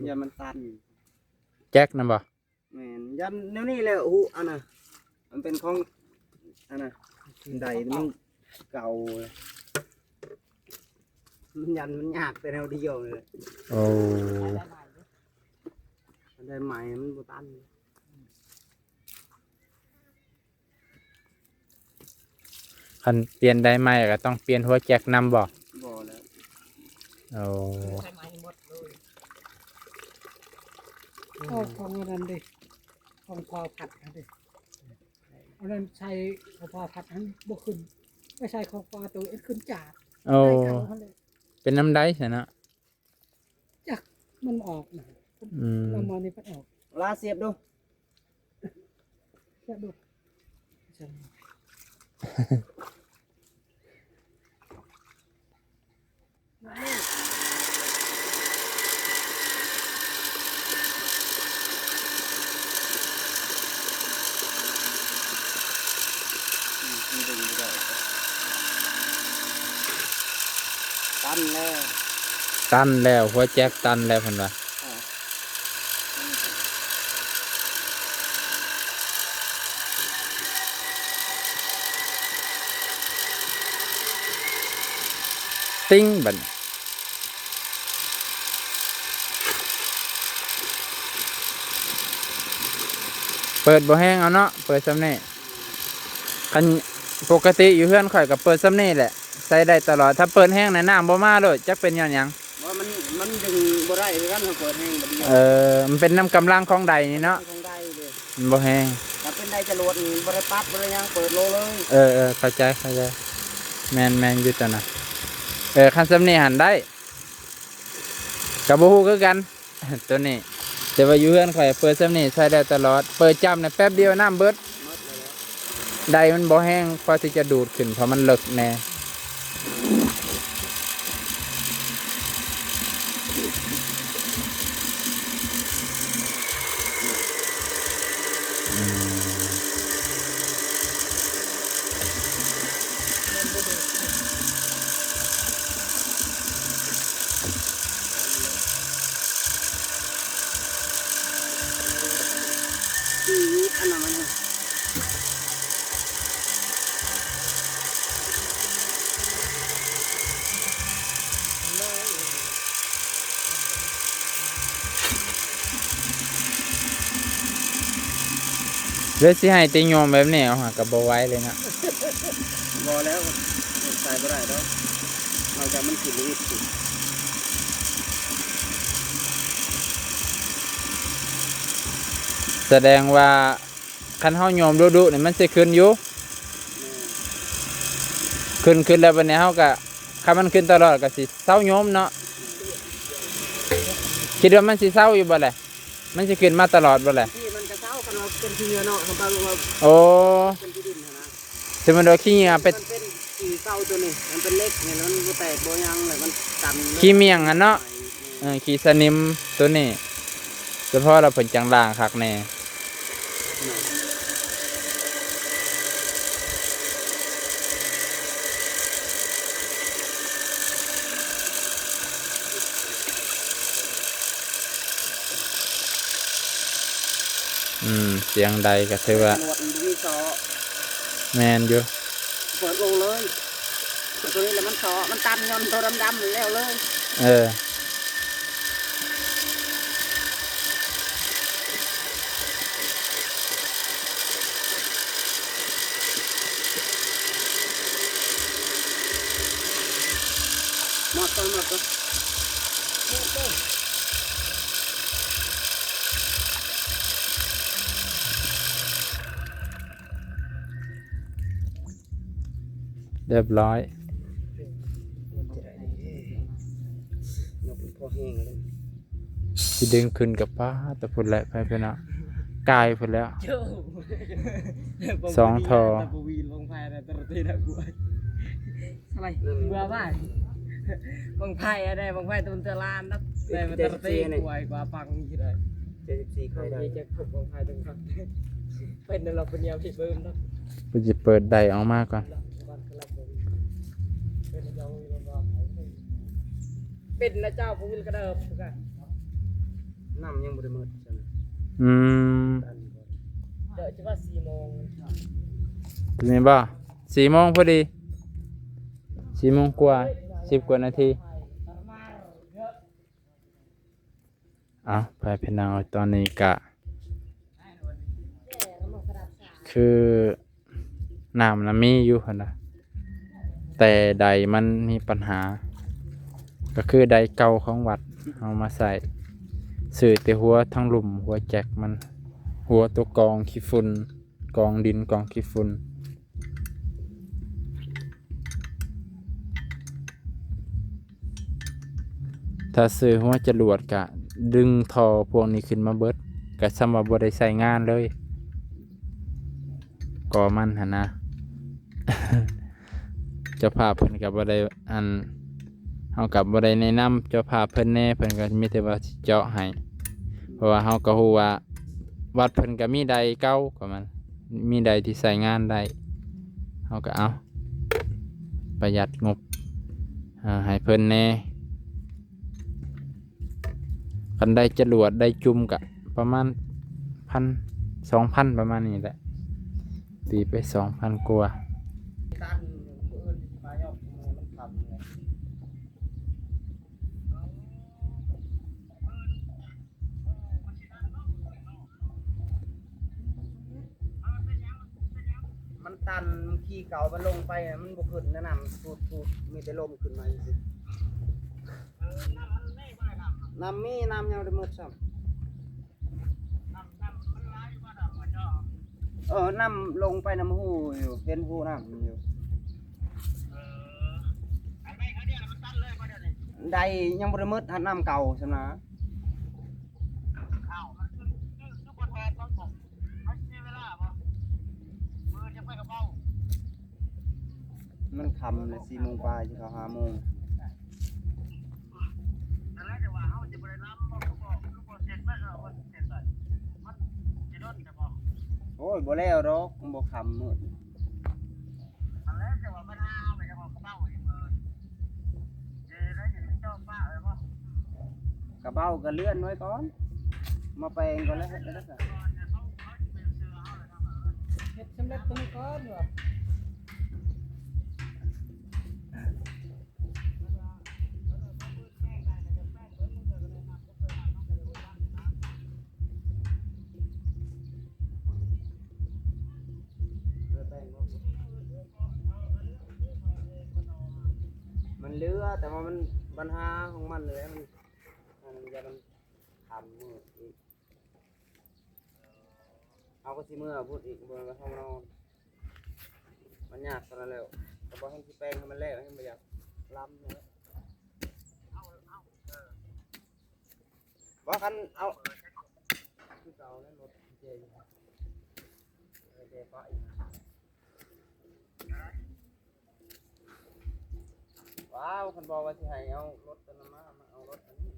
ຢ້ານມັນຕັນ ແຈັກນຳບໍ່? ແມ່ນ ຢ້ານແນວນີ້ແຫຼະ ຫູ ອັນນ່ະ ມັນເປັນຂອງ ອັນນ່ະ ໄດມັນເກົ່າ ມັນຢ້ານມັນຍາກແຕ່ແນວດຽວນີ້ແຫຼະ. ໂອ້ ໄດໃໝ່ມັນບໍ່ຕັນ. ຄັນປ່ຽນໄດໃໝ່ກໍຕ້ອງປ່ຽນຫົວແຈັກນຳບໍ່? ບໍ່ແລ້ວ. ໂອ້ ໃສ່ໃໝ່ໝົດເລີຍ. ເອົາຂອງອັນນັ້ນເດ້ ຂອງພໍ່ພັດຫັ້ນເດ້ ອັນນັ້ນໃສ່ຂອງພໍ່ພັດຫັ້ນບໍ່ຂຶ້ນ ໄປໃສ່ຂອງປ້າໂຕເອງຂຶ້ນຈາກ. ໂອ້ ໃສ່ເກົ່າຫັ້ນແຫຼະ ເປັນນຳໃດຊັ້ນນະ? ຈັກມັນອອກນະ. ອືມ ນ້ຳມັນນີ້ເພິ່ນອອກ ລາສຽບດູ ສຽບດູ. ມັນດຶງບໍ່ໄດ້ ຕັນແລ້ວ ຕັນແລ້ວ ຫົວແຈັກຕັນແລ້ວເພິ່ນວ່າ. ຕິງ ບັດນີ້ ເປີດບໍ່ແຮງເອົາເນາະ ເປີດຊ່ຳນີ້. ຄັນປົກກະຕິຢູ່ເຮືອນຂ້ອຍກໍເປີດຊ່ຳນີ້ແຫຼະ ໃຊ້ໄດ້ຕະຫຼອດ. ຖ້າເປີດແຮງນະ ນ້ຳບໍ່ມາໂລດ ຈັກເປັນຍ້ອນຫຍັງ. ບໍ່ ມັນ ມັນດຶງບໍ່ໄດ້ຄືກັນ ເຮົາເປີດແຮງບັດດຽວ. ເອີ ມັນເປັນນຳກຳລັງຂອງໄດນີ້ເນາະ ຂອງໄດເດ້ ມັນບໍ່ແຮງ. ຖ້າເປັນໄດຈະຫຼວດນີ້ ບໍ່ໄດ້ປັບ ບໍ່ໄດ້ຫຍັງ ເປີດໂລເລີຍ. ເອີ ເອີ ເຂົ້າໃຈ ເຂົ້າໃຈ. ແມ່ນ ແມ່ນຢູ່ຕົວນັ້ນ. ເອີ ຄັນຊ່ຳນີ້ຫັ້ນໄດ້ ກໍບໍ່ຮູ້ຄືກັນ ຕົວນີ້. ແຕ່ວ່າຢູ່ເຮືອນຂ້ອຍເປີດຊ່ຳນີ້ ໃຊ້ໄດ້ຕະຫຼອດ. ເປີດຈ້ຳນະ ແປັບດຽວນ້ຳເບິດ. ໄດມັນບໍ່ແຮງພໍທີ່ຈະດູດຂຶ້ນ ເພາະມັນເລິກແດ່. ອືມ ອັນນັ້ນມັນ ຫຼືຊິໃຫ້ຕິໂຍມແບບນີ້ ເອົາຫາກໍບໍ່ໄຫວເລີຍນະ. ບໍ່ແລ້ວ ໃສ່ບໍ່ໄດ້ດອກ ນອກຈາກມັນຂຶ້ນອີກ. ສະແດງວ່າ ຄັນເຮົາໂຍມດຸໆນີ້ ມັນຊິຂຶ້ນຢູ່ ແມ່ນ ຂຶ້ນ ຂຶ້ນແລ້ວບັດນີ້ເຮົາກະ ຄັນມັນຂຶ້ນຕະຫຼອດກະຊິເຊົາໂຍມເນາະ. ແມ່ນ ຄິດວ່າມັນຊິເຊົາຢູ່ບໍ່ແຫຼະ? ມັນຊິຂຶ້ນມາຕະຫຼອດບໍ່ແຫຼະ? ທີ່ມັນກະເຊົາ ຄັນວ່າເປັນຂີ້ເຫຍື້ອເນາະ ຄັນວ່າ ໂອ້ ເປັນຂີ້ດິນຫັ້ນນະ. ສົມມຸດວ່າຂີ້ເຫຍື້ອເປັນ ມັນເປັນຂີ້ເກົ່າຕົວນີ້ ມັນເປັນເຫຼັກນີ້ ແລ້ວມັນບໍ່ແຕກບໍ່ຫຍັງ ແລ້ວມັນຕັນ ຂີ້ໝ້ຽງຫັ້ນເນາະ. ແມ່ນ ເອີ ຂີ້ສະໜິມຕົວນີ້ ສະເພາະລະເພິ່ນຈັ່ງລ້າງຄັກແນ່. ອືມ ສຽງໃດກໍຖືວ່າ ຕຳຫຼວດມັນບໍ່ມີເຊາະ ແມ່ນຢູ່ ເປີດໂລເລີຍ. ຕົວນີ້ລະມັນເຊາະ ມັນຕັນຍ້ອນໂຕດຳໆແລ້ວເລີຍ. ເອີ ໝົດກ່ອນ ໝົດກ່ອນ. ຮຽບຮ້ອຍ. ບໍ່ແຮງເລີຍ ຊິດຶງຂຶ້ນກັບ ປາດ ແຕ່ພຸ້ນແຫຼະ ໄປພຸ້ນນະ ກາຍພຸ້ນແລ້ວ ໂຈ້ ສອງທໍ່ ຕະປະວີນ ບັ້ງໄຟນະ ຕະລະເຕນະກວຍ ສະໄລ ເບື່ອບ້ານ ບັ້ງໄຟອະໄດ໋ ບັ້ງໄຟຕົນຕະລານນະ ໄດ້ມາຕະລະເຕກວຍກວ່າປັງຢູ່ໄດ໋ ເຈັດສິບສີ່ ໄຂ່ໄດ້ ເຈັດສິບສີ່ ບັ້ງໄຟຕົນ ເປັນແລ້ວເປັນຍາມທີ່ເບິ່ງເນາະ ເພິ່ນຊິເປີດໄດ້ອອກມາກ່ອນ ເປັນແລ້ວເຈົ້າຜູ້ວິນກະເດີບຄືກັນ ນ້ຳຍັງບໍ່ໄດ້ໝົດຊັ້ນ ອືມ ເດີ ຈະວ່າສີ່ໂມງ ແມ່ນບໍ່? ສີ່ໂມງພໍດີ ສີ່ໂມງກວ່າ ສິບກວ່ານາທີ. ເອົາ ໄປພີ່ນ້ອງເອີຍ ຕອນນີ້ກະ ຄືນ້ຳນະມີຢູ່ຫັ້ນນະ ແຕ່ໄດມັນມີປັນຫາ ກະຄືໄດເກົ່າຂອງວັດເຮົາມາໃສ່ ຊື້ແຕ່ຫົວທາງລຸ່ມ ຫົວແຈັກມັນ ຫົວໂຕກອງຂີ້ຝຸ່ນ ກອງດິນກອງຂີ້ຝຸ່ນ ຖ້າຊື້ຫົວຈະຫຼວດກະດຶງທໍ່ພວກນີ້ຂຶ້ນມາເບິດ ກະສ່ຳວ່າບໍ່ໄດ້ໃຊ້ງານເລີຍ ກໍມັນຫັ້ນນະ. ເຈົ້າພາບເພິ່ນກໍບໍ່ໄດ້ ອັນ ເຮົາກໍບໍ່ໄດ້ແນະນຳເຈົ້າພາບເພິ່ນແດ່ ເພິ່ນກໍມີແຕ່ວ່າຊິເຈາະໃຫ້ ເພາະວ່າເຮົາກໍຮູ້ວ່າວັດເພິ່ນກໍມີໄດເກົ່າ ກໍມັນມີໄດທີ່ໃຊ້ງານໄດ້ ເຮົາກໍເອົາປະຢັດງົບ ເອີ ໃຫ້ເພິ່ນແດ່. ຄັນໄດ້ຈະຫຼວດໄດ້ຈຸ່ມກະປະມານພັນ ສອງພັນ ປະມານນີ້ແຫຼະ ຕີໄປສອງພັນກວ່າ. ມັນຕັນ ມັນຂີ້ເກົ່າມັນລົງໄປ ມັນບໍ່ຂຶ້ນນະ ນ້ຳປູດໆ ມີແຕ່ລົມຂຶ້ນມາຊື່ໆ. ນ້ຳມີ ນ້ຳຍັງບໍ່ໄດ້ໝົດຊ້ຳ. ເອີ ນ້ຳລົງໄປນຳຮູຢູ່ ເຫັນຮູນ້ຳຢູ່. ໄດ້ ຍັງບໍ່ໄດ້ໝົດ ຫານ້ຳເກົ່າຊັ້ນນະ. ມັນຄ່ຳແລ້ວ ສີ່ໂມງປາຍ ຊິເຂົ້າຫ້າໂມງ. ໂອ້ຍ ບໍ່ແລ້ວດອກ ມັນບໍ່ຄ່ຳມືດ. ກະເບົາກະເລື່ອນໄວ້ກ່ອນ ມາແປງກ່ອນແລ້ວເຮັດໄດ້ຊະ. ເຮັດສຳເລັດຕົວນີ້ກ່ອນວ່າ. ມັນເຫຼືອ ແຕ່ວ່າມັນ ບັນຫາຂອງມັນແຫຼະ ມັນ ມັນຢ່າມັນຄ່ຳມືດອີກ. ເຮົາກໍຊິເມືອພຸ້ນອີກ ບໍ່ແມ່ນວ່າເຮົານອນ ມັນຍາກຕອນນັ້ນແລ້ວ ກໍບໍ່ແມ່ນຊິແປງໃຫ້ມັນແລ້ວ ແຮ່ງບໍ່ຢາກລຳແລ້ວ. ບໍ່ ຄັນເອົາ ຄືເກົ່າແລ້ວ ລົດແຈຢູ່ ແຈປະຢູ່. ວ້າວ ເພິ່ນບອກວ່າຊິໃຫ້ເອົາລົດຕົວນັ້ນມາ ມາເອົາລົດອັນນີ້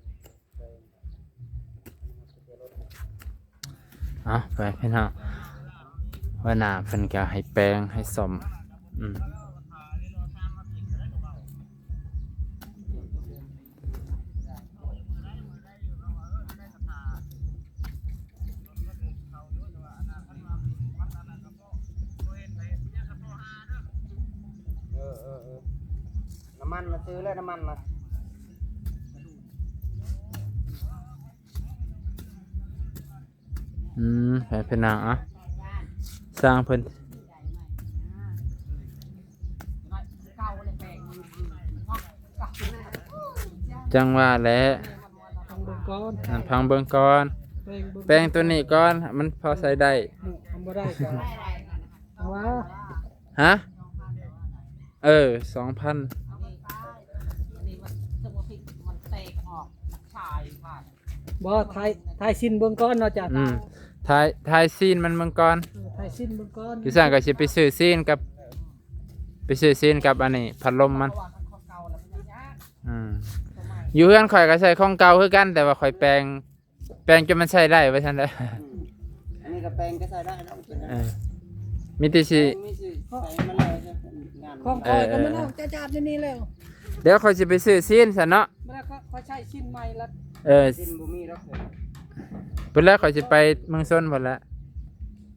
ເອົາໄປພີ່ນ້ອງ ວ່າໜ້າເພິ່ນກໍໃຫ້ແປງໃຫ້ສ້ອມ ອືມ. ເອີ ເອີ ເອີ ນ້ຳມັນນະ ຊື້ແລ້ວນ້ຳມັນນະ. ອືມ ໃຫ້ເພິ່ນນັ່ງ ເອົາ ຊ່າງເພິ່ນ. ຈັ່ງວ່າແຫຼະ ຟັງເບິ່ງກ່ອນ ອ່າ ຟັງເບິ່ງກ່ອນ ແປງເບິ່ງ ແປງຕົວນີ້ກ່ອນ ມັນພໍໃຊ້ໄດ້ ມັນບໍ່ໄດ້ກໍວ່າ ຮະ? ເອີ ສອງພັນ. ອອກ ຊາຍ ຜ່ານ ບໍ່ ຖ່າຍ ຖ່າຍຊີ້ນເບິ່ງກ່ອນເນາະ ຈານ ອືມ ຖ່າຍ ຖ່າຍຊີ້ນມັນເບິ່ງກ່ອນ ເອີ ຖ່າຍຊີ້ນເບິ່ງກ່ອນ ຄືຊັ້ນກໍຊິໄປຊື້ຊີ້ນກັບ ໄປຊື້ຊີ້ນກັບອັນນີ້ ພັດລົມມັນ ເພາະວ່າຄັນຂອງເກົ່າແລ້ວມັນຍາກ ອືມ ຢູ່ເຮືອນຂ້ອຍກໍໃຊ້ຂອງເກົ່າຄືກັນ ແຕ່ວ່າຂ້ອຍແປງ ແປງຈົນມັນໃຊ້ໄດ້ວ່າຊັ້ນເດີ ອືມ ອັນນີ້ກໍແປງກໍໃຊ້ໄດ້ເນາະ ເອີ ມີແຕ່ຊິ ມີຊິໃສ່ມາເລີຍ ງານ ຂອງຂ້ອຍກໍມັນອອກຈາດໆ ນີ້ແລ້ວ ດຽວຂ້ອຍຊິໄປຊື້ຊີ້ນຊັ້ນເນາະ ແລ້ວກໍຂ້ອຍໃຊ້ຊີ້ນໃໝ່ລະ ເອີ ຊີ້ນບໍ່ມີດອກ ພຸ້ນແຫຼະ ຂ້ອຍຊິໄປເມືອງຊົນພຸ້ນແຫຼະ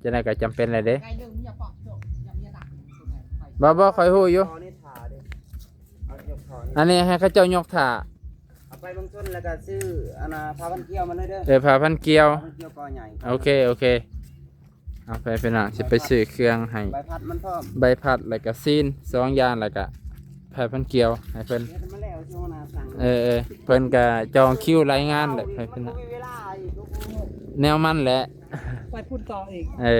ຈັ່ງໃດກໍຈຳເປັນແຫຼະເດ້ ບໍ່ ບໍ່ ຂ້ອຍຮູ້ຢູ່ ອັນນີ້ໃຫ້ເຂົາເຈົ້າຍົກຖ້າ ເອົາໄປເມືອງຊົນແລ້ວກໍຊື້ອັນນ່າ ຜ້າພັນກ່ຽວມາເລີຍເດີ ເອີ ຜ້າພັນກ່ຽວ ຜ້າພັນກ່ຽວກໍໃຫຍ່ ໂອເຄ ໂອເຄ ເອົາໄປພີ່ນ້ອງ ຊິໄປຊື້ເຄື່ອງໃຫ້ ໃບພັດມັນພ້ອມ ໃບພັດແລ້ວກໍຊີ້ນສອງຢ່າງ ແລ້ວກໍຜ້າພັນກ່ຽວໃຫ້ເພິ່ນ ເຮັດມາແລ້ວ ເຈົ້າໜ້າສັ່ງ ເອີ ເອີ ເພິ່ນກໍຈອງຄິວລາຍງານແຫຼະ ໃຫ້ເພິ່ນ ບໍ່ມີເວລາອີກ ແນວມັນແຫຼະ ໄປພຸ້ນຕໍ່ອີກ ເອີ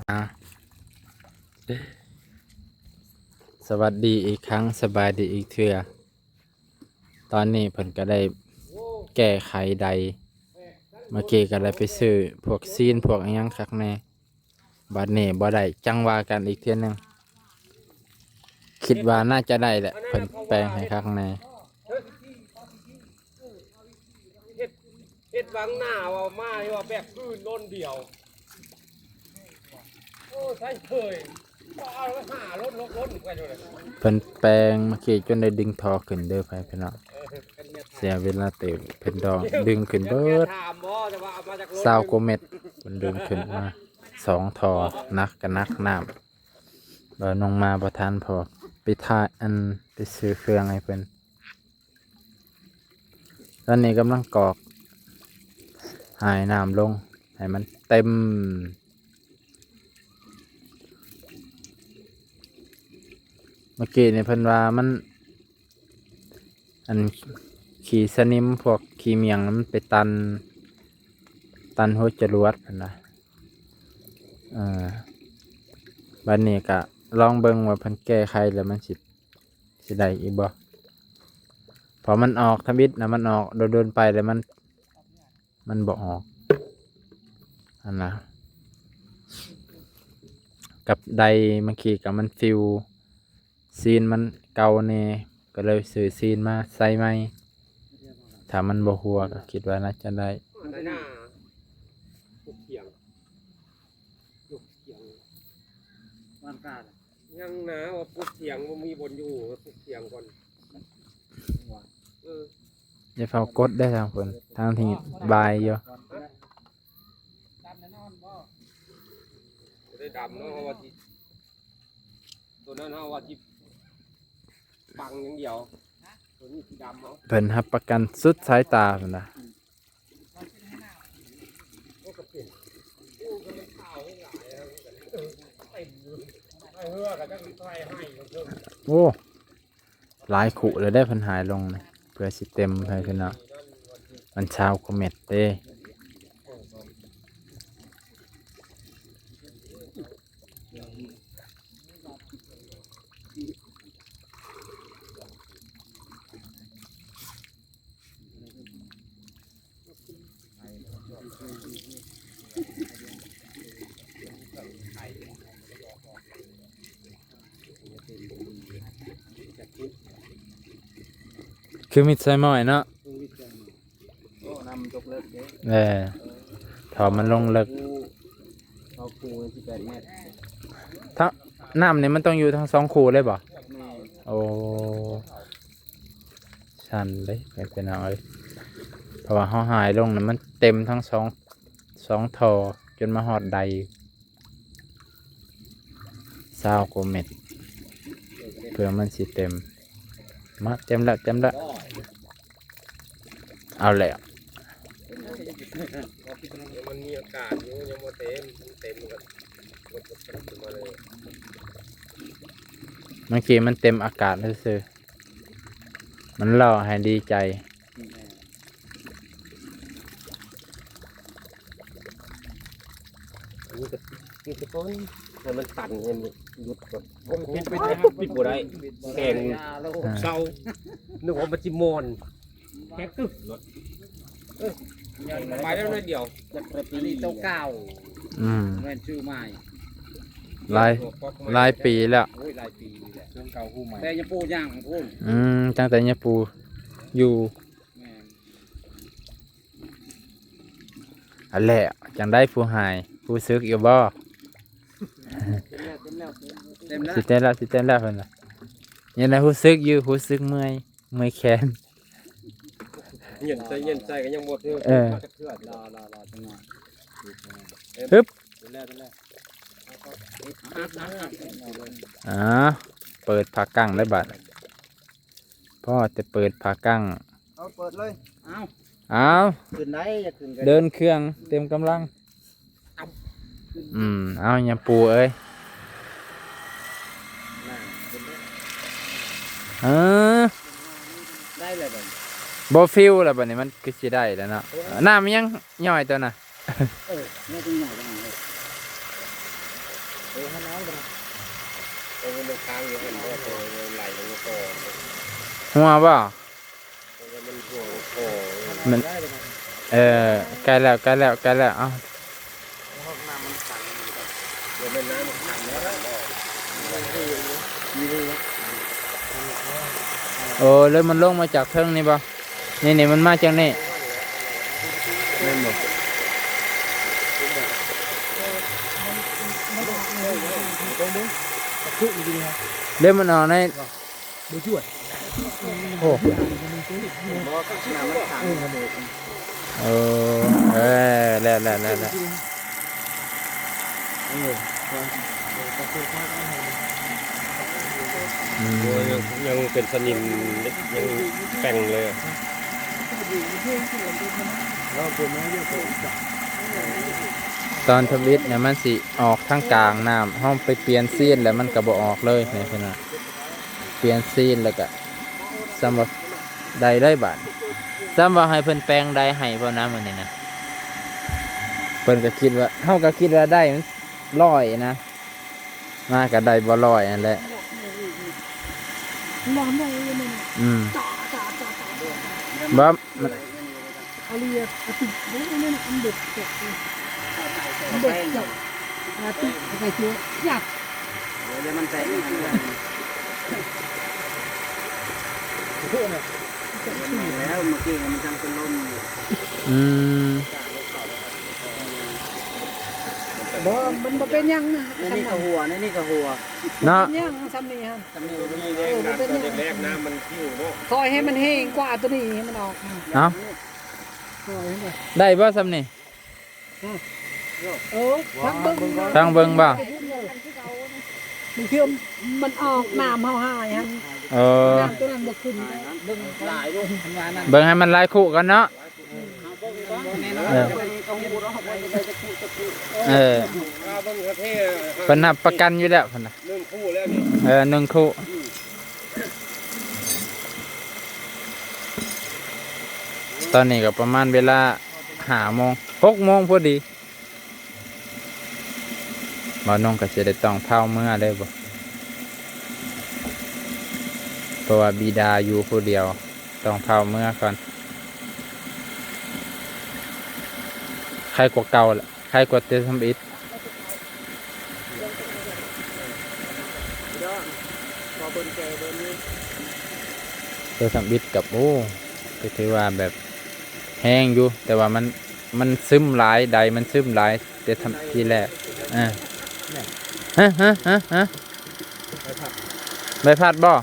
ອ່າ ສະຫວັດດີອີກຄັ້ງ ສະບາຍດີອີກເທື່ອ ຕອນນີ້ເພິ່ນກໍໄດ້ແກ້ໄຂໄດ ເມື່ອກີ້ກໍໄດ້ໄປຊື້ພວກຊີ້ນພວກອີ່ຫຍັງຄັກແນ່ ບັດນີ້ບໍ່ໄດ້ ຈັ່ງວ່າກັນອີກເທື່ອໜຶ່ງ ຄິດວ່າໜ້າຈະໄດ້ແຫຼະ ເພິ່ນແປງໃຫ້ຄັກແນ່ ເຮັດ ເຮັດຫວັງໜ້າວ່າມາ ເຮັດວ່າແບກຄືນໂດນດຽວ ໂອ້ ໃຊ້ເຄີຍ ກໍເອົາຫ້າລົດ ຫົກລົດໄປໂດນ ເພິ່ນແປງເມື່ອກີ້ຈົນໄດ້ດຶງທໍ່ຂຶ້ນເດີ ໄປພີ່ນ້ອງ ເອີ ເສຍເວລາເຕີບ ເພິ່ນດອງດຶງຂຶ້ນເບິດ ຖາມບໍ່ ແຕ່ວ່າເອົາມາຈາກລົດ ຊາວກວ່າແມັດ ເພິ່ນດຶງຂຶ້ນມາສອງທໍ່ ໜັກກໍໜັກນ້ຳ ແລ້ວລົງມາບໍ່ທັນ ເພາະວ່າໄປຖ່າຍ ອັນ ໄປຊື້ເຄື່ອງໃຫ້ເພິ່ນ ຕອນນີ້ກຳລັງກອກຫາຍນ້ຳລົງໃຫ້ມັນເຕັມ ເມື່ອກີ້ນີ້ເພິ່ນວ່າມັນ ອັນ ຂີ້ສະໜິມ ພວກຂີ້ໝ້ຽງ ມັນໄປຕັນ ຕັນຫົວຈະຫຼວດຫັ້ນນະ ເອີ ບັດນີ້ກະລອງເບິ່ງວ່າເພິ່ນແກ້ໄຂແລ້ວມັນຊິ ຊິໄດ້ອີກບໍ່ ເພາະມັນອອກທຳອິດນະ ມັນອອກ ດົນໆໄປແລ້ວມັນ ມັນບໍ່ອອກຫັ້ນນະ ກັບໄດເມື່ອກີ້ກໍມັນຟິວ ຊີ້ນມັນເກົ່າແນ່ ກໍເລີຍຊື້ຊີ້ນມາໃສ່ໃໝ່ ຖ້າມັນບໍ່ຮົ່ວກໍຄິດວ່າໜ້າຈະໄດ້ ໄດ້ນະ ປຸກຖຽງ ປຸກຖຽງ ວາງການ ຍັງນາວ່າປຸກຖຽງ ບໍ່ມີບ່ອນຢູ່ ປຸກຖຽງກ່ອນ ເອີ ຢ່າຟ້າວກົດເດີທາງເພິ່ນ ທາງທີ່ບາຍຢູ່ ບໍ່ໄດ້ດຳເນາະ ເຮົາວ່າຊິ ຕົວນັ້ນເຮົາວ່າຊິ ບັງຢ່າງດຽວ ຕົວນີ້ສີດຳເນາະ ເພິ່ນຮັບປະກັນສຸດສາຍຕາພຸ້ນນະ ໂອ້ ຫຼາຍຄຸແລ້ວເດ້ ເພິ່ນຫາຍລົງນີ້ ເພື່ອຊິເຕັມໃຫ້ເພິ່ນເນາະ ມັນຊາວກວ່າແມັດເດ້. ຄືມິດໄຊມ້ອຍເນາະ. ໂອ້ ນ້ຳມັນຕົກເລິກເດ້. ເອີ ເອີ ຖ້າມັນລົງເລິກ ເຂົາຄູສິບແປດແມັດ ຖ້າ ນ້ຳນີ້ມັນຕ້ອງຢູ່ທັງສອງຄູເລີຍບໍ່? ແມ່ນ. ໂອ້ ຊັ້ນເດ້ ເປັນ ເປັນຫຍັງເອີຍ ເພາະວ່າເຮົາຫາຍລົງນະ ມັນເຕັມທັງສອງ ສອງທໍ່ ຈົນມາຮອດໄດ ຊາວກວ່າແມັດ ເພື່ອມັນຊິເຕັມ. ມາ ເຕັມແລ້ວ ເຕັມແລ້ວ. ເອົາແລ້ວ ມັນມີອາກາດຢູ່ ຍັງບໍ່ເຕັມ ມັນເຕັມມັນກໍລົດລົດຂຶ້ນມາເລີຍ. ເມື່ອກີ້ມັນເຕັມອາກາດຊື່ໆ ມັນຫຼໍ່ໃຫ້ດີໃຈ. ອັນນີ້ກໍປິດໄປກ່ອນ ໃຫ້ມັນຕັນ ໃຫ້ມັນຢຸດກ່ອນ. ໂອ້ ມັນປິດໄປແລ້ວ ປິດບໍ່ໄດ້ ແຂງ ອ່າ ເຊົາ ນຶກວ່າມັນຊິມ່ອນ. ແຮກຕຶ ເອີ ໄປແລ້ວໜ້ອຍດຽວ ຈັກແຕ່ປີນີ້ໂຕເກົ່າ ອືມ ແມ່ນຊື້ໃໝ່ ຫຼາຍ ຫຼາຍປີແລ້ວ ໂອ້ຍ ຫຼາຍປີແລ້ວ ເຄື່ອງເກົ່າຜູ້ໃໝ່ ແຕ່ຍາປູຍ່າງພຸ້ນ ອືມ ຕັ້ງແຕ່ຍາປູຢູ່ ແມ່ນ ອັນແຫຼະ ຈັ່ງໃດຜູ້ຫາຍ ຮູ້ສຶກຢູ່ບໍ່? ເຕັມແລ້ວ ເຕັມແລ້ວ ເຕັມແລ້ວ ຊິເຕັມແລ້ວ ຊິເຕັມແລ້ວເພິ່ນວ່າ ຍັງໄດ້ຮູ້ສຶກຢູ່ ຮູ້ສຶກເມື່ອຍ ເມື່ອຍແຂນ ເຢັນໃສ່ ເຢັນໃສ່ກໍຍັງບໍ່ຖືກ ເອີ ມາຈັກເທື່ອ ລໍ ລໍ ລໍຈັກໜ້ອຍ ຮຶບ ເຕັມແລ້ວ ເຕັມແລ້ວ ອ່າ ເປີດຜ້າກັ້ງແລ້ວບາດ ພໍແຕ່ເປີດຜ້າກັ້ງ ເອົາ ເປີດເລີຍ ເອົາ ເອົາ ຂຶ້ນໄດ້ ຢາກຂຶ້ນກໍ ເດີນເຄື່ອງເຕັມກຳລັງ ອືມ ເອົາ ຍາປູເອີຍ ເອີ ໄດ້ແລ້ວບັດນີ້ ບໍ່ຟິວແລ້ວບັດນີ້ ມັນຄືຊິໄດ້ແລ້ວເນາະ ໂອ້ຍ ນ້ຳຍັງຍ້ອຍຕົວນະ ເອີ ແມ່ນຈັງຫຍັງເອີ ເອີ ເອົານ້ຳກັນນະ ເອີ ມັນຄ້າງຢູ່ຫັ້ນບໍ່ ຕົວໄຫຼລົງມາກ່ອນ ຮົ່ວບໍ່? ມັນ ເອີ ໃກ້ແລ້ວ ໃກ້ແລ້ວ ໃກ້ແລ້ວ ເອົ້າ ໂອ້ ແລ້ວມັນລົງມາຈາກເທິງນີ້ບໍ່? ນີ້ ນີ້ ມັນມາຈາກນີ້ ແມ່ນບໍ່? ແລ້ວມັນອອກໃນ ບໍ່ຈວດ ໂອ້ ເອີ ເອີ ແລ້ວ ແລ້ວ ແລ້ວ ແລ້ວ ອືມ ໂອ້ຍ ຍັງ ຍັງເປັນສະໜິມ ຍັງແປ້ງເລີຍ ຕອນທຳອິດນະ ມັນຊິອອກທາງກາງນ້ຳ ເຮົາໄປປ່ຽນຊີນແລ້ວມັນກໍບໍ່ອອກເລີຍ ນີ້ພີ່ນ້ອງ. ປ່ຽນຊີນແລ້ວກະ ສ່ຳວ່າໄດ້ເລີຍບາດ ສ່ຳວ່າໃຫ້ເພິ່ນແປງໄດໃຫ້ບໍ່ນະມື້ນີ້ນະ ເພິ່ນກະຄິດວ່າ ເຮົາກະຄິດວ່າໄດ້ມັນຮ້ອຍນະ ມາກະໄດ້ບໍ່ຮ້ອຍຫັ້ນແຫຼະ ອືມ ບໍ່ ມັນ ອາລີອາຕິ ເດ້ ອັນນັ້ນນະ ອັນເດັດເຈັດ ອັນເດັດເຈັດ ອາຕິ ໃສ່ຕົວ ຍັດ ໂອ້ຍ ແລ້ວມັນແຕກ ແລ້ວເມື່ອກີ້ມັນຈັ່ງເປັນລົມ ອືມ ບໍ່ ມັນບໍ່ເປັນຫຍັງນະ ອັນນີ້ກະຫົວ ອັນນີ້ກະຫົວ ເນາະ ບໍ່ເປັນຫຍັງ ຊ່ຳນີ້ຫັ້ນ ຊ່ຳນີ້ບໍ່ເປັນຫຍັງ ເອີ ບໍ່ເປັນຫຍັງ ແລກນ້ຳມັນຜິວເນາະ ຄ່ອຍໃຫ້ມັນແຫ້ງກວ່າຕົວນີ້ ໃຫ້ມັນອອກ ເອົາ ໄດ້ບໍ່ຊ່ຳນີ້? ເອີ ຟັງເບິ່ງ ຟັງເບິ່ງບໍ່? ບາງເທື່ອມັນອອກນ້ຳເຮົາຫາຍຫັ້ນ ເອີ ນ້ຳຕົວນັ້ນບໍ່ຂຶ້ນ ເບິ່ງໃຫ້ມັນຫຼາຍຄຸກ່ອນເນາະ ເອີ ເອີ ເພິ່ນຮັບປະກັນຢູ່ແລ້ວ ເພິ່ນນະ ໜຶ່ງຄູ່ແລ້ວນີ້ ເອີ ໜຶ່ງຄູ່ ຕອນນີ້ກໍປະມານເວລາຫ້າໂມງ ຫົກໂມງພໍດີ ບ່າວນົງກໍຊິໄດ້ຕ້ອງພາວເມືອເລີຍບໍ ເພາະວ່າບິດາຢູ່ຜູ້ດຽວ ຕ້ອງພາວເມືອກ່ອນ ໄຄກວ່າເກົ່າລະ ໄຄກວ່າແຕ່ທຳອິດ ແຕ່ທຳອິດກັບ ໂອ້ ກໍຖືວ່າແບບ ແຮງຢູ່ ແຕ່ວ່າມັນ ມັນຊຶມຫຼາຍ ໄດມັນຊຶມຫຼາຍ ແຕ່ທຳ ທີແລກ ເອີ ຮະ ຮະ ຮະ ຮະ ໃບພັດບໍ?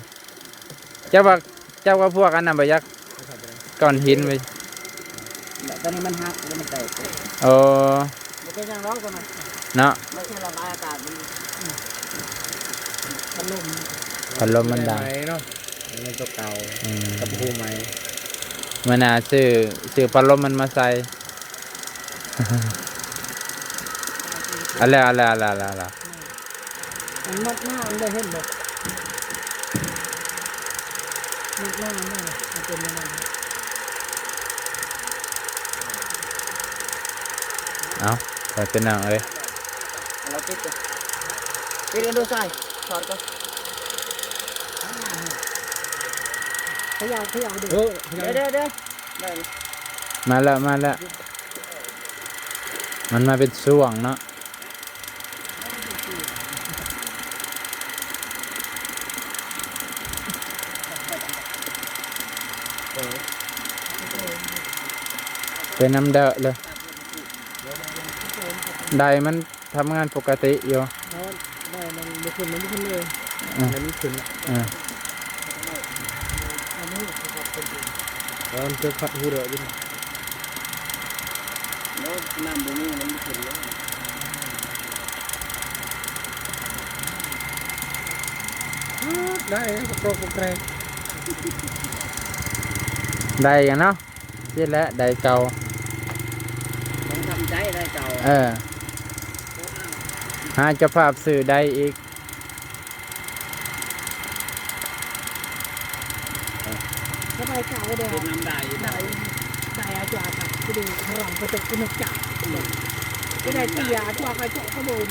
ເຈົ້າວ່າ ເຈົ້າວ່າພວກອັນນັ້ນບໍ່ ຢາກ ກ້ອນຫີນໄປ ແລ້ວຕອນນີ້ມັນຫັກ ແລ້ວມັນແຕກ ເອີ ບໍ່ເປັນຫຍັງດອກຕົວນັ້ນ ເນາະ ມັນແຄ່ລະບາຍອາກາດ ມັນ ພັດລົມ ພັດລົມມັນດັງ ໃໝ່ເນາະ ມັນຕົວເກົ່າ ອືມ ກັບຜູ້ໃໝ່ ມື້ໜ້າຊື້ ຊື້ພັດລົມມັນມາໃສ່ ເອົາແລ້ວ ເອົາແລ້ວ ເອົາແລ້ວ ມັນມັດໜ້າມັນໄດ້ເຫັນບໍ່? ມັດໜ້າມັນໄດ້ ມັນເປັນແນວນັ້ນ ເອົາ ໄປເປັນໜັງເອີຍ ເອົາປິດກ່ອນ ປິດກັນດູຊາຍ ຖອດກ່ອນ. ເຂຍ່າ ເຂຍ່າເດີ ເອີ ເຂຍ່າ ເດີ ເດີ ເດີ ມາແລ້ວ ມາແລ້ວ ມັນມາເປັນຊ່ວງເນາະ. ເປັນນຳເດີເລີຍ ໄດມັນທຳງານປົກກະຕິຢູ່ ໄດ້ ມັນບໍ່ຂຶ້ນ ມັນບໍ່ຂຶ້ນເລີຍ ອືມ ມັນບໍ່ຂຶ້ນ ອືມ ແລ້ວມັນເກີດພັດຮູ້ເດີຢູ່ ໂອ້ຍ ນ້ຳບໍ່ມີ ມັນບໍ່ຂຶ້ນເລີຍ ໄດ້ ປະກອບ ປະແກ ໄດ້ກັນເນາະ ຊິແຫຼະ ໄດ້ເກົ່າ ຕ້ອງທຳໃຈ ໄດ້ເກົ່າ ເອີ ຫາເຈົ້າພາບຊື້ໄດ້ອີກ. ສະບາຍເກົ່າເດີ ເຮັດນຳໄດ້ ໄດ້ ໄດ້ອາຈານ ກະເດີ ຮອງກະເຈາະກະນົກຈາກ ກະໄດ້ເຕຍ ອາຈານ ກະເຈາະກະໂບນ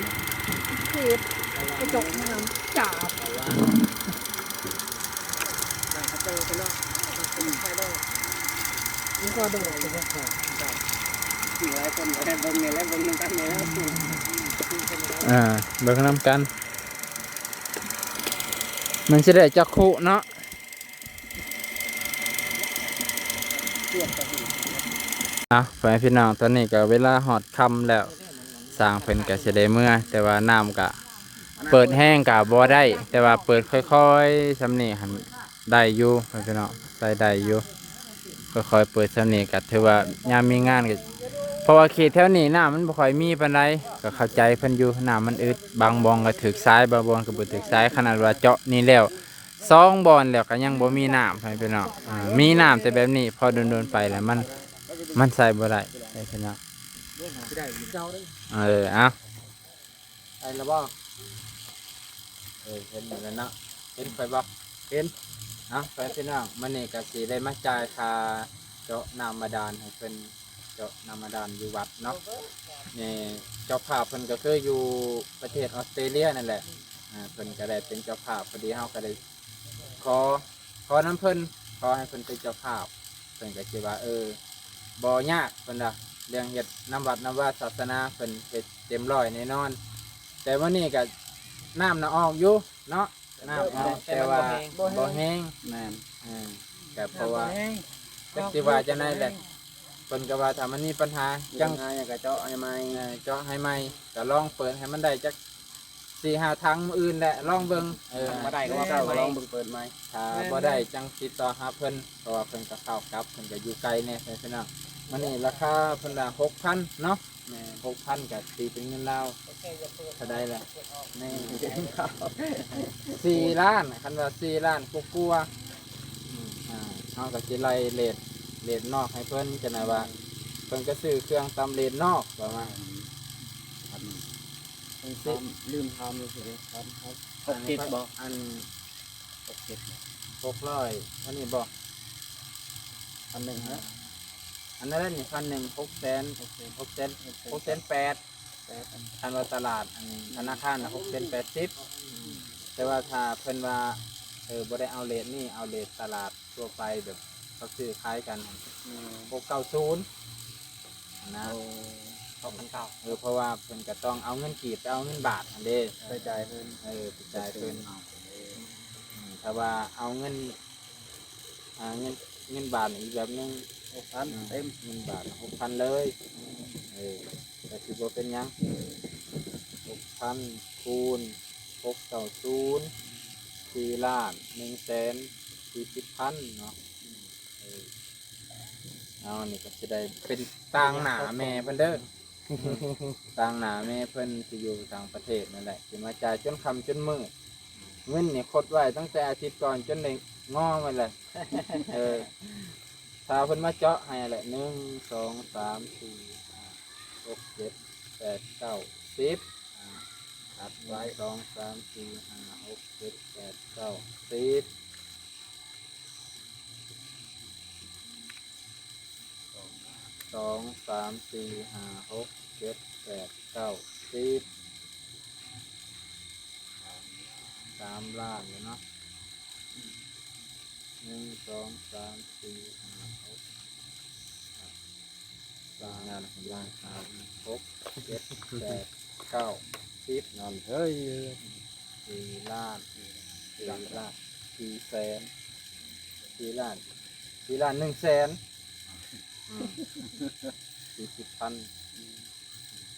ເຮັດ ກະເຈາະນຳຈາກ ຫຼາຍຄົນກະໄດ້ເບິ່ງນີ້ແຫຼະ ເບິ່ງນຳກັນນີ້ແຫຼະ ອ່າ ເບິ່ງນຳກັນ ມັນຊິໄດ້ຈັກຄຸເນາະ. ອ່ະ ພໍ່ແມ່ພີ່ນ້ອງ ຕອນນີ້ກະເວລາຮອດຄ່ຳແລ້ວ ຊ່າງເພິ່ນກະຊິໄດ້ເມືອ ແຕ່ວ່ານ້ຳກະເປີດແຮງກະບໍ່ໄດ້ ແຕ່ວ່າເປີດຄ່ອຍໆ ຊ່ຳນີ້ຫັ້ນໄດ້ຢູ່ ພໍ່ແມ່ພີ່ນ້ອງ ໃຊ້ໄດ້ຢູ່ ຄ່ອຍໆ ເປີດຊ່ຳນີ້ກະຖືວ່າຍາມມີງານກະ ເພາະວ່າເຂດແຖວນີ້ນ້ຳມັນບໍ່ຄ່ອຍມີປານໃດ ກະເຂົ້າໃຈເພິ່ນຢູ່ ນ້ຳມັນອຶດ ບາງບ່ອນກະຖືກຊາຍ ບາງບ່ອນກະບໍ່ຖືກຊາຍ ຂະໜາດວ່າເຈາະນີ້ແລ້ວ ສອງບ່ອນແລ້ວກະຍັງບໍ່ມີນ້ຳ ພໍ່ແມ່ພີ່ນ້ອງ ອ່າ ມີນ້ຳແຕ່ແບບນີ້ ພໍດົນໆໄປແລ້ວມັນ ມັນໃຊ້ບໍ່ໄດ້ ພໍ່ແມ່ພີ່ນ້ອງ ເອີ ເອົາ ໄດ້ແລ້ວບໍ່? ເອີ ເຫັນຢູ່ແລ້ວເນາະ ເຫັນຂ້ອຍບໍ່? ເຫັນ ເອົາ ພໍ່ແມ່ພີ່ນ້ອງ ມື້ນີ້ກະຊິໄດ້ມາຈ່າຍຄ່າເຈາະນ້ຳບາດານໃຫ້ເພິ່ນ ເຈາະນ້ຳບາດານຢູ່ວັດເນາະ ນີ້ເຈົ້າພາບເພິ່ນກະຄືຢູ່ປະເທດອອສເຕຣເລຍນັ້ນແຫຼະ ອ່າ ເພິ່ນກະໄດ້ເປັນເຈົ້າພາບ ພໍດີເຮົາກະໄດ້ຂໍ ຂໍນຳເພິ່ນ ຂໍໃຫ້ເພິ່ນເປັນເຈົ້າພາບ ເພິ່ນກະຊິວ່າ ເອີ ບໍ່ຍາກ ເພິ່ນວ່າ ເລື່ອງເຮັດນຳວັດນຳວາສາສະໜາ ເພິ່ນເຮັດເຕັມຮ້ອຍແນ່ນອນ ແຕ່ມື້ນີ້ກະນ້ຳນະອອກຢູ່ເນາະ ນ້ຳອອກ ແຕ່ວ່າບໍ່ແຮງ ບໍ່ແຮງ ແມ່ນ ເອີ ກະເພາະວ່າ ນ້ຳບໍ່ແຮງ ຈັກຊິວ່າຈັ່ງໃດແຫຼະ ເພິ່ນກະວ່າຖ້າມັນມີປັນຫາ ມີ ຈັ່ງ ບັນຫາຫຍັງກະເຈາະໃຫ້ໃໝ່ ເອີ ເຈາະໃຫ້ໃໝ່ ກະລອງເປີດໃຫ້ມັນໄດ້ຈັກສີ່ຫ້າຖັງມື້ອື່ນແຫຼະ ລອງເບິ່ງ ເອີ ຖ້າບໍ່ໄດ້ກະວ່າກັນໃໝ່ ລອງເບິ່ງເປີດໃໝ່ ຖ້າ ແມ່ນ ບໍ່ໄດ້ຈັ່ງຕິດຕໍ່ຫາເພິ່ນ ເພາະວ່າເພິ່ນກະເຂົ້າກັບ ເພິ່ນກະຢູ່ໄກແດ່ ພີ່ນ້ອງ ມື້ນີ້ລາຄາເພິ່ນວ່າຫົກພັນເນາະ ແມ່ນ ຫົກພັນກະຕີເປັນເງິນລາວເທົ່າໃດລະ ແມ່ນ ສີ່ລ້ານ ຄັນວ່າສີ່ລ້ານກວ່າໆ ອືມ ອ່າ ເຮົາກະຊິໄລ່ເຣດ ເຣດນອກໃຫ້ເພິ່ນ ຈັ່ງໃດວ່າ ເພິ່ນກະຊື້ເຄື່ອງຕາມເຣດນອກ ປະມານ ອືມ ອັນນີ້ ລືມຖາມຢູ່ ຊິໄດ້ຖາມເຂົາ ຫົກສິບບໍ່? ອັນ ຫົກສິບ ຫົກຮ້ອຍ ອັນນີ້ບໍ່? ພັນໜຶ່ງ ອ່າ ຮະ ອັນນັ້ນແຫຼະນີ້ ພັນໜຶ່ງ ຫົກແສນ ຫົກແສນ ຫົກແສນ ຫົກແສນແປດ ແປດ ຄັນວ່າຕະຫຼາດ ອັນ ອືມ ທະນາຄານນະ ຫົກແສນແປດສິບ ອືມ ແຕ່ວ່າຖ້າເພິ່ນວ່າ ເອີ ບໍ່ໄດ້ເອົາເຣດນີ້ ເອົາເຣດຕະຫຼາດທົ່ວໄປ ແບບເຂົາຊື້ຂາຍກັນ ອືມ ຫົກເກົ້າສູນຫັ້ນນະ ໂອ້ ສອງພັນເກົ້າ ເອີ ເພາະວ່າເພິ່ນກະຕ້ອງເອົາເງິນກີບໄປເອົາເງິນບາດຫັ້ນເດ້ ໄປຈ່າຍເພິ່ນ ເອີ ໄປຈ່າຍເພິ່ນ ອືມ ຖ້າວ່າເອົາເງິນ ອ່າ ເງິນ ເງິນບາດອີກແບບໜຶ່ງ ຫົກພັນ ອືມ ເຕັມ ເງິນບາດຫົກພັນເລີຍ ເອີ ກະຊິບໍ່ເປັນຫຍັງ ຫົກພັນຄູນຫົກເກົ້າສູນ ສີ່ລ້ານໜຶ່ງແສນສີ່ສິບພັນເນາະ ເອີ ເອົາ ນີ້ກະຊິໄດ້ເປັນຕາງໜ້າແມ່ເພິ່ນເດີ ຕາງໜ້າແມ່ເພິ່ນທີ່ຢູ່ຕ່າງປະເທດນັ້ນແຫຼະ ຊິມາຈ່າຍຈົນຄ່ຳຈົນມືດ ເງິນນີ້ຄົດໄວ້ຕັ້ງແຕ່ອາທິດກ່ອນຈົນໄດ້ງໍໝົດແຫຼະ ເອີ ຖ້າເພິ່ນມາເຈາະໃຫ້ແຫຼະ ໜຶ່ງ ສອງ ສາມ ສີ່ ຫ້າ ຫົກ ເຈັດ ແປດ ເກົ້າ ສິບ ອ່າ ຕັດໄວ້ ໜຶ່ງ ສອງ ສາມ ສີ່ ຫ້າ ຫົກ ເຈັດ ແປດ ເກົ້າ ສິບ ສອງ ສາມ ສີ່ ຫ້າ ຫົກ ເຈັດ ແປດ ເກົ້າ ສິບ ສາມລ້ານແລ້ວເນາະ ໜຶ່ງ ສອງ ສາມ ສີ່ ຫ້າ ຫົກ ສາມ ສີ່ ຫ້າ ຫົກ ເຈັດ ແປດ ເກົ້າ ສິບ ນັ້ນເຮີ້ຍ ສີ່ລ້ານ ສີ່ລ້ານ ສີ່ແສນ ສີ່ລ້ານ ສີ່ລ້ານໜຶ່ງແສນ ອືມ ສີ່ສິບພັນ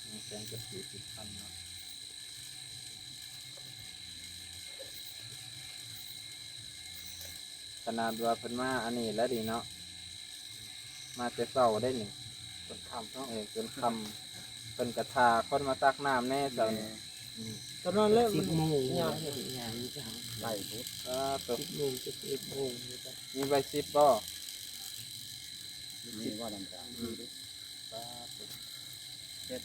ໜຶ່ງແສນກັບສີ່ສິບພັນເນາະ. ຂະໜາດວ່າເພິ່ນມາອັນນີ້ແລ້ວນີ້ເນາະ ມາແຕ່ເຊົ້າເດ້ນີ້ ຈົນຄ່ຳເນາະ ເອີ ຈົນຄ່ຳ ເພິ່ນກະຖ້າຄົນມາຕັກນ້ຳແດ່ເຊົ້ານີ້ ຕອນນັ້ນແຫຼະ ສິບໂມງ ໄປພຸ້ນ ອ່າ ໂຕ ສິບໂມງ ສິບເອັດໂມງ ມີໃບສິບບໍ່? ມີບໍ່ນຳກັນ ອືມ ປາດໂຕ ເຈັດ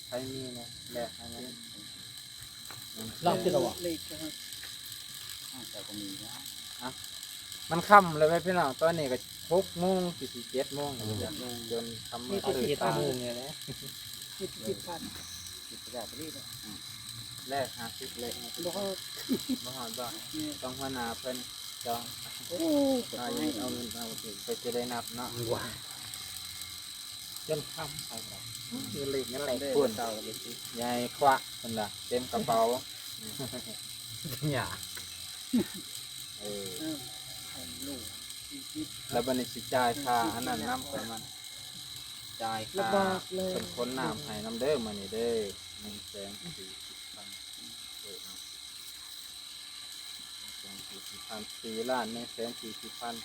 ໃຜມີນະ ແລກໃຫ້ແດ່ ເລກເທົ່າໃດ? ອ່ະ ມັນຄ່ຳແລ້ວເວີຍພີ່ນ້ອງ ຕອນນີ້ກໍຫົກໂມງ ຊິເຈັດໂມງແລ້ວ ເຈັດໂມງ ຈົນຄ່ຳມືດ ມີແຕ່ເຈັດໂມງນີ້ແຫຼະ ເຈັດສິບພັນ ເຈັດສິບພັນ ອືມ ແລກຫ້າສິບ ແລກຫ້າສິບ ບໍ່ຮອດ ບໍ່ຮອດບໍ່? ແມ່ນ ຕ້ອງຫົວໜ້າເພິ່ນຈອງ ໂອ້ ເອົາເງິນ ເອົາເງິນ ເພິ່ນຈະໄດ້ນັບເນາະ ຈົນຄ່ຳໄປແລ້ວ ເງິນເລກເງິນແລກພຸ້ນ ໃຫຍ່ຄວະເພິ່ນວ່າ ເຕັມກະເປົາ ຫຍ້າ ເອີ ແລ້ວບັດນີ້ຊິຈ່າຍຄ່າອັນນັ້ນນຳ ຂ້ອຍມັນ ຈ່າຍຄ່າເພິ່ນຂົນນ້ຳໃຫ້ນຳເດີ ມື້ນີ້ເດີ ໜຶ່ງແສນສີ່ສິບພັນ ເອີ ໜຶ່ງແສນສີ່ສິບພັນ ສີ່ລ້ານໜຶ່ງແສນສີ່ສິບພັນ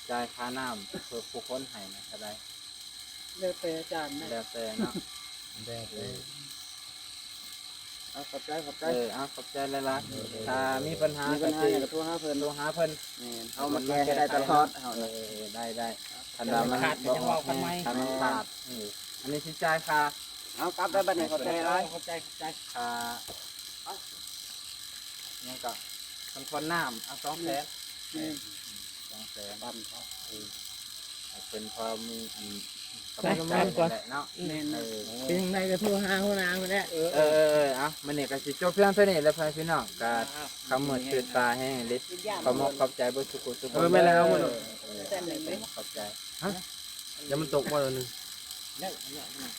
ຈ່າຍຄ່ານ້ຳເພື່ອຜູ້ຂົນໃຫ້ນະ ເທົ່າໃດ? ແລ້ວແຕ່ອາຈານນະ ແລ້ວແຕ່ເນາະ ແລ້ວແຕ່ ເອີ ເອົາ ຂອບໃຈ ຂອບໃຈ ເອີ ເອົາ ຂອບໃຈຫຼາຍໆ ເອີ ຖ້າມີບັນຫາ ມີບັນຫາຫຍັງກໍໂທຫາເພິ່ນ ໂທຫາເພິ່ນ ແມ່ນ ເຮົາມາແກ້ໃຫ້ໄດ້ຕະຫຼອດ ເຮົານະ ເອີ ໄດ້ໆ ຄັນວ່າມັນບໍ່ອອກແຮງ ຄັນມັນຂາດ ເອີ ອັນນີ້ຊິຈ່າຍຄ່າ ເອົາ ກັບໄດ້ບັດນີ້ ຂອບໃຈຫຼາຍ ຂອບໃຈ ຂອບໃຈ ຄ່າ ຫຍັງກໍ ເພິ່ນຂົນນ້ຳ ເອົາ ສອງແສນ ແມ່ນ ສອງແສນ ປັນເຂົາ ເອີ ໃຫ້ເພິ່ນພໍມີອັນ ໄປ ກຳລັງໃຈ ກັນແຫຼະເນາະ ແມ່ນ ເອີ ເປັນຈັ່ງໃດກໍໂທຫາຫົວໜ້າພຸ້ນແຫຼະ ເອີ ເອີ ເອີ ເອົາ ມື້ນີ້ກໍຊິຈົບພຽງເທົ່ານີ້ແຫຼະ ພໍ່ແມ່ພີ່ນ້ອງ ກໍຄ່ຳມືດຄືດຕາແຮງເດ້ ຂໍຂອບໃຈເບິດທຸກຄົນ ເອີ ແມ່ນແລ້ວ ເອີ ຂອບໃຈ ຮະ ຢ່າມັນຕົກບໍ່ລະໜຶ່ງ ແລ້ວ ແລ້ວ ແລ້ວ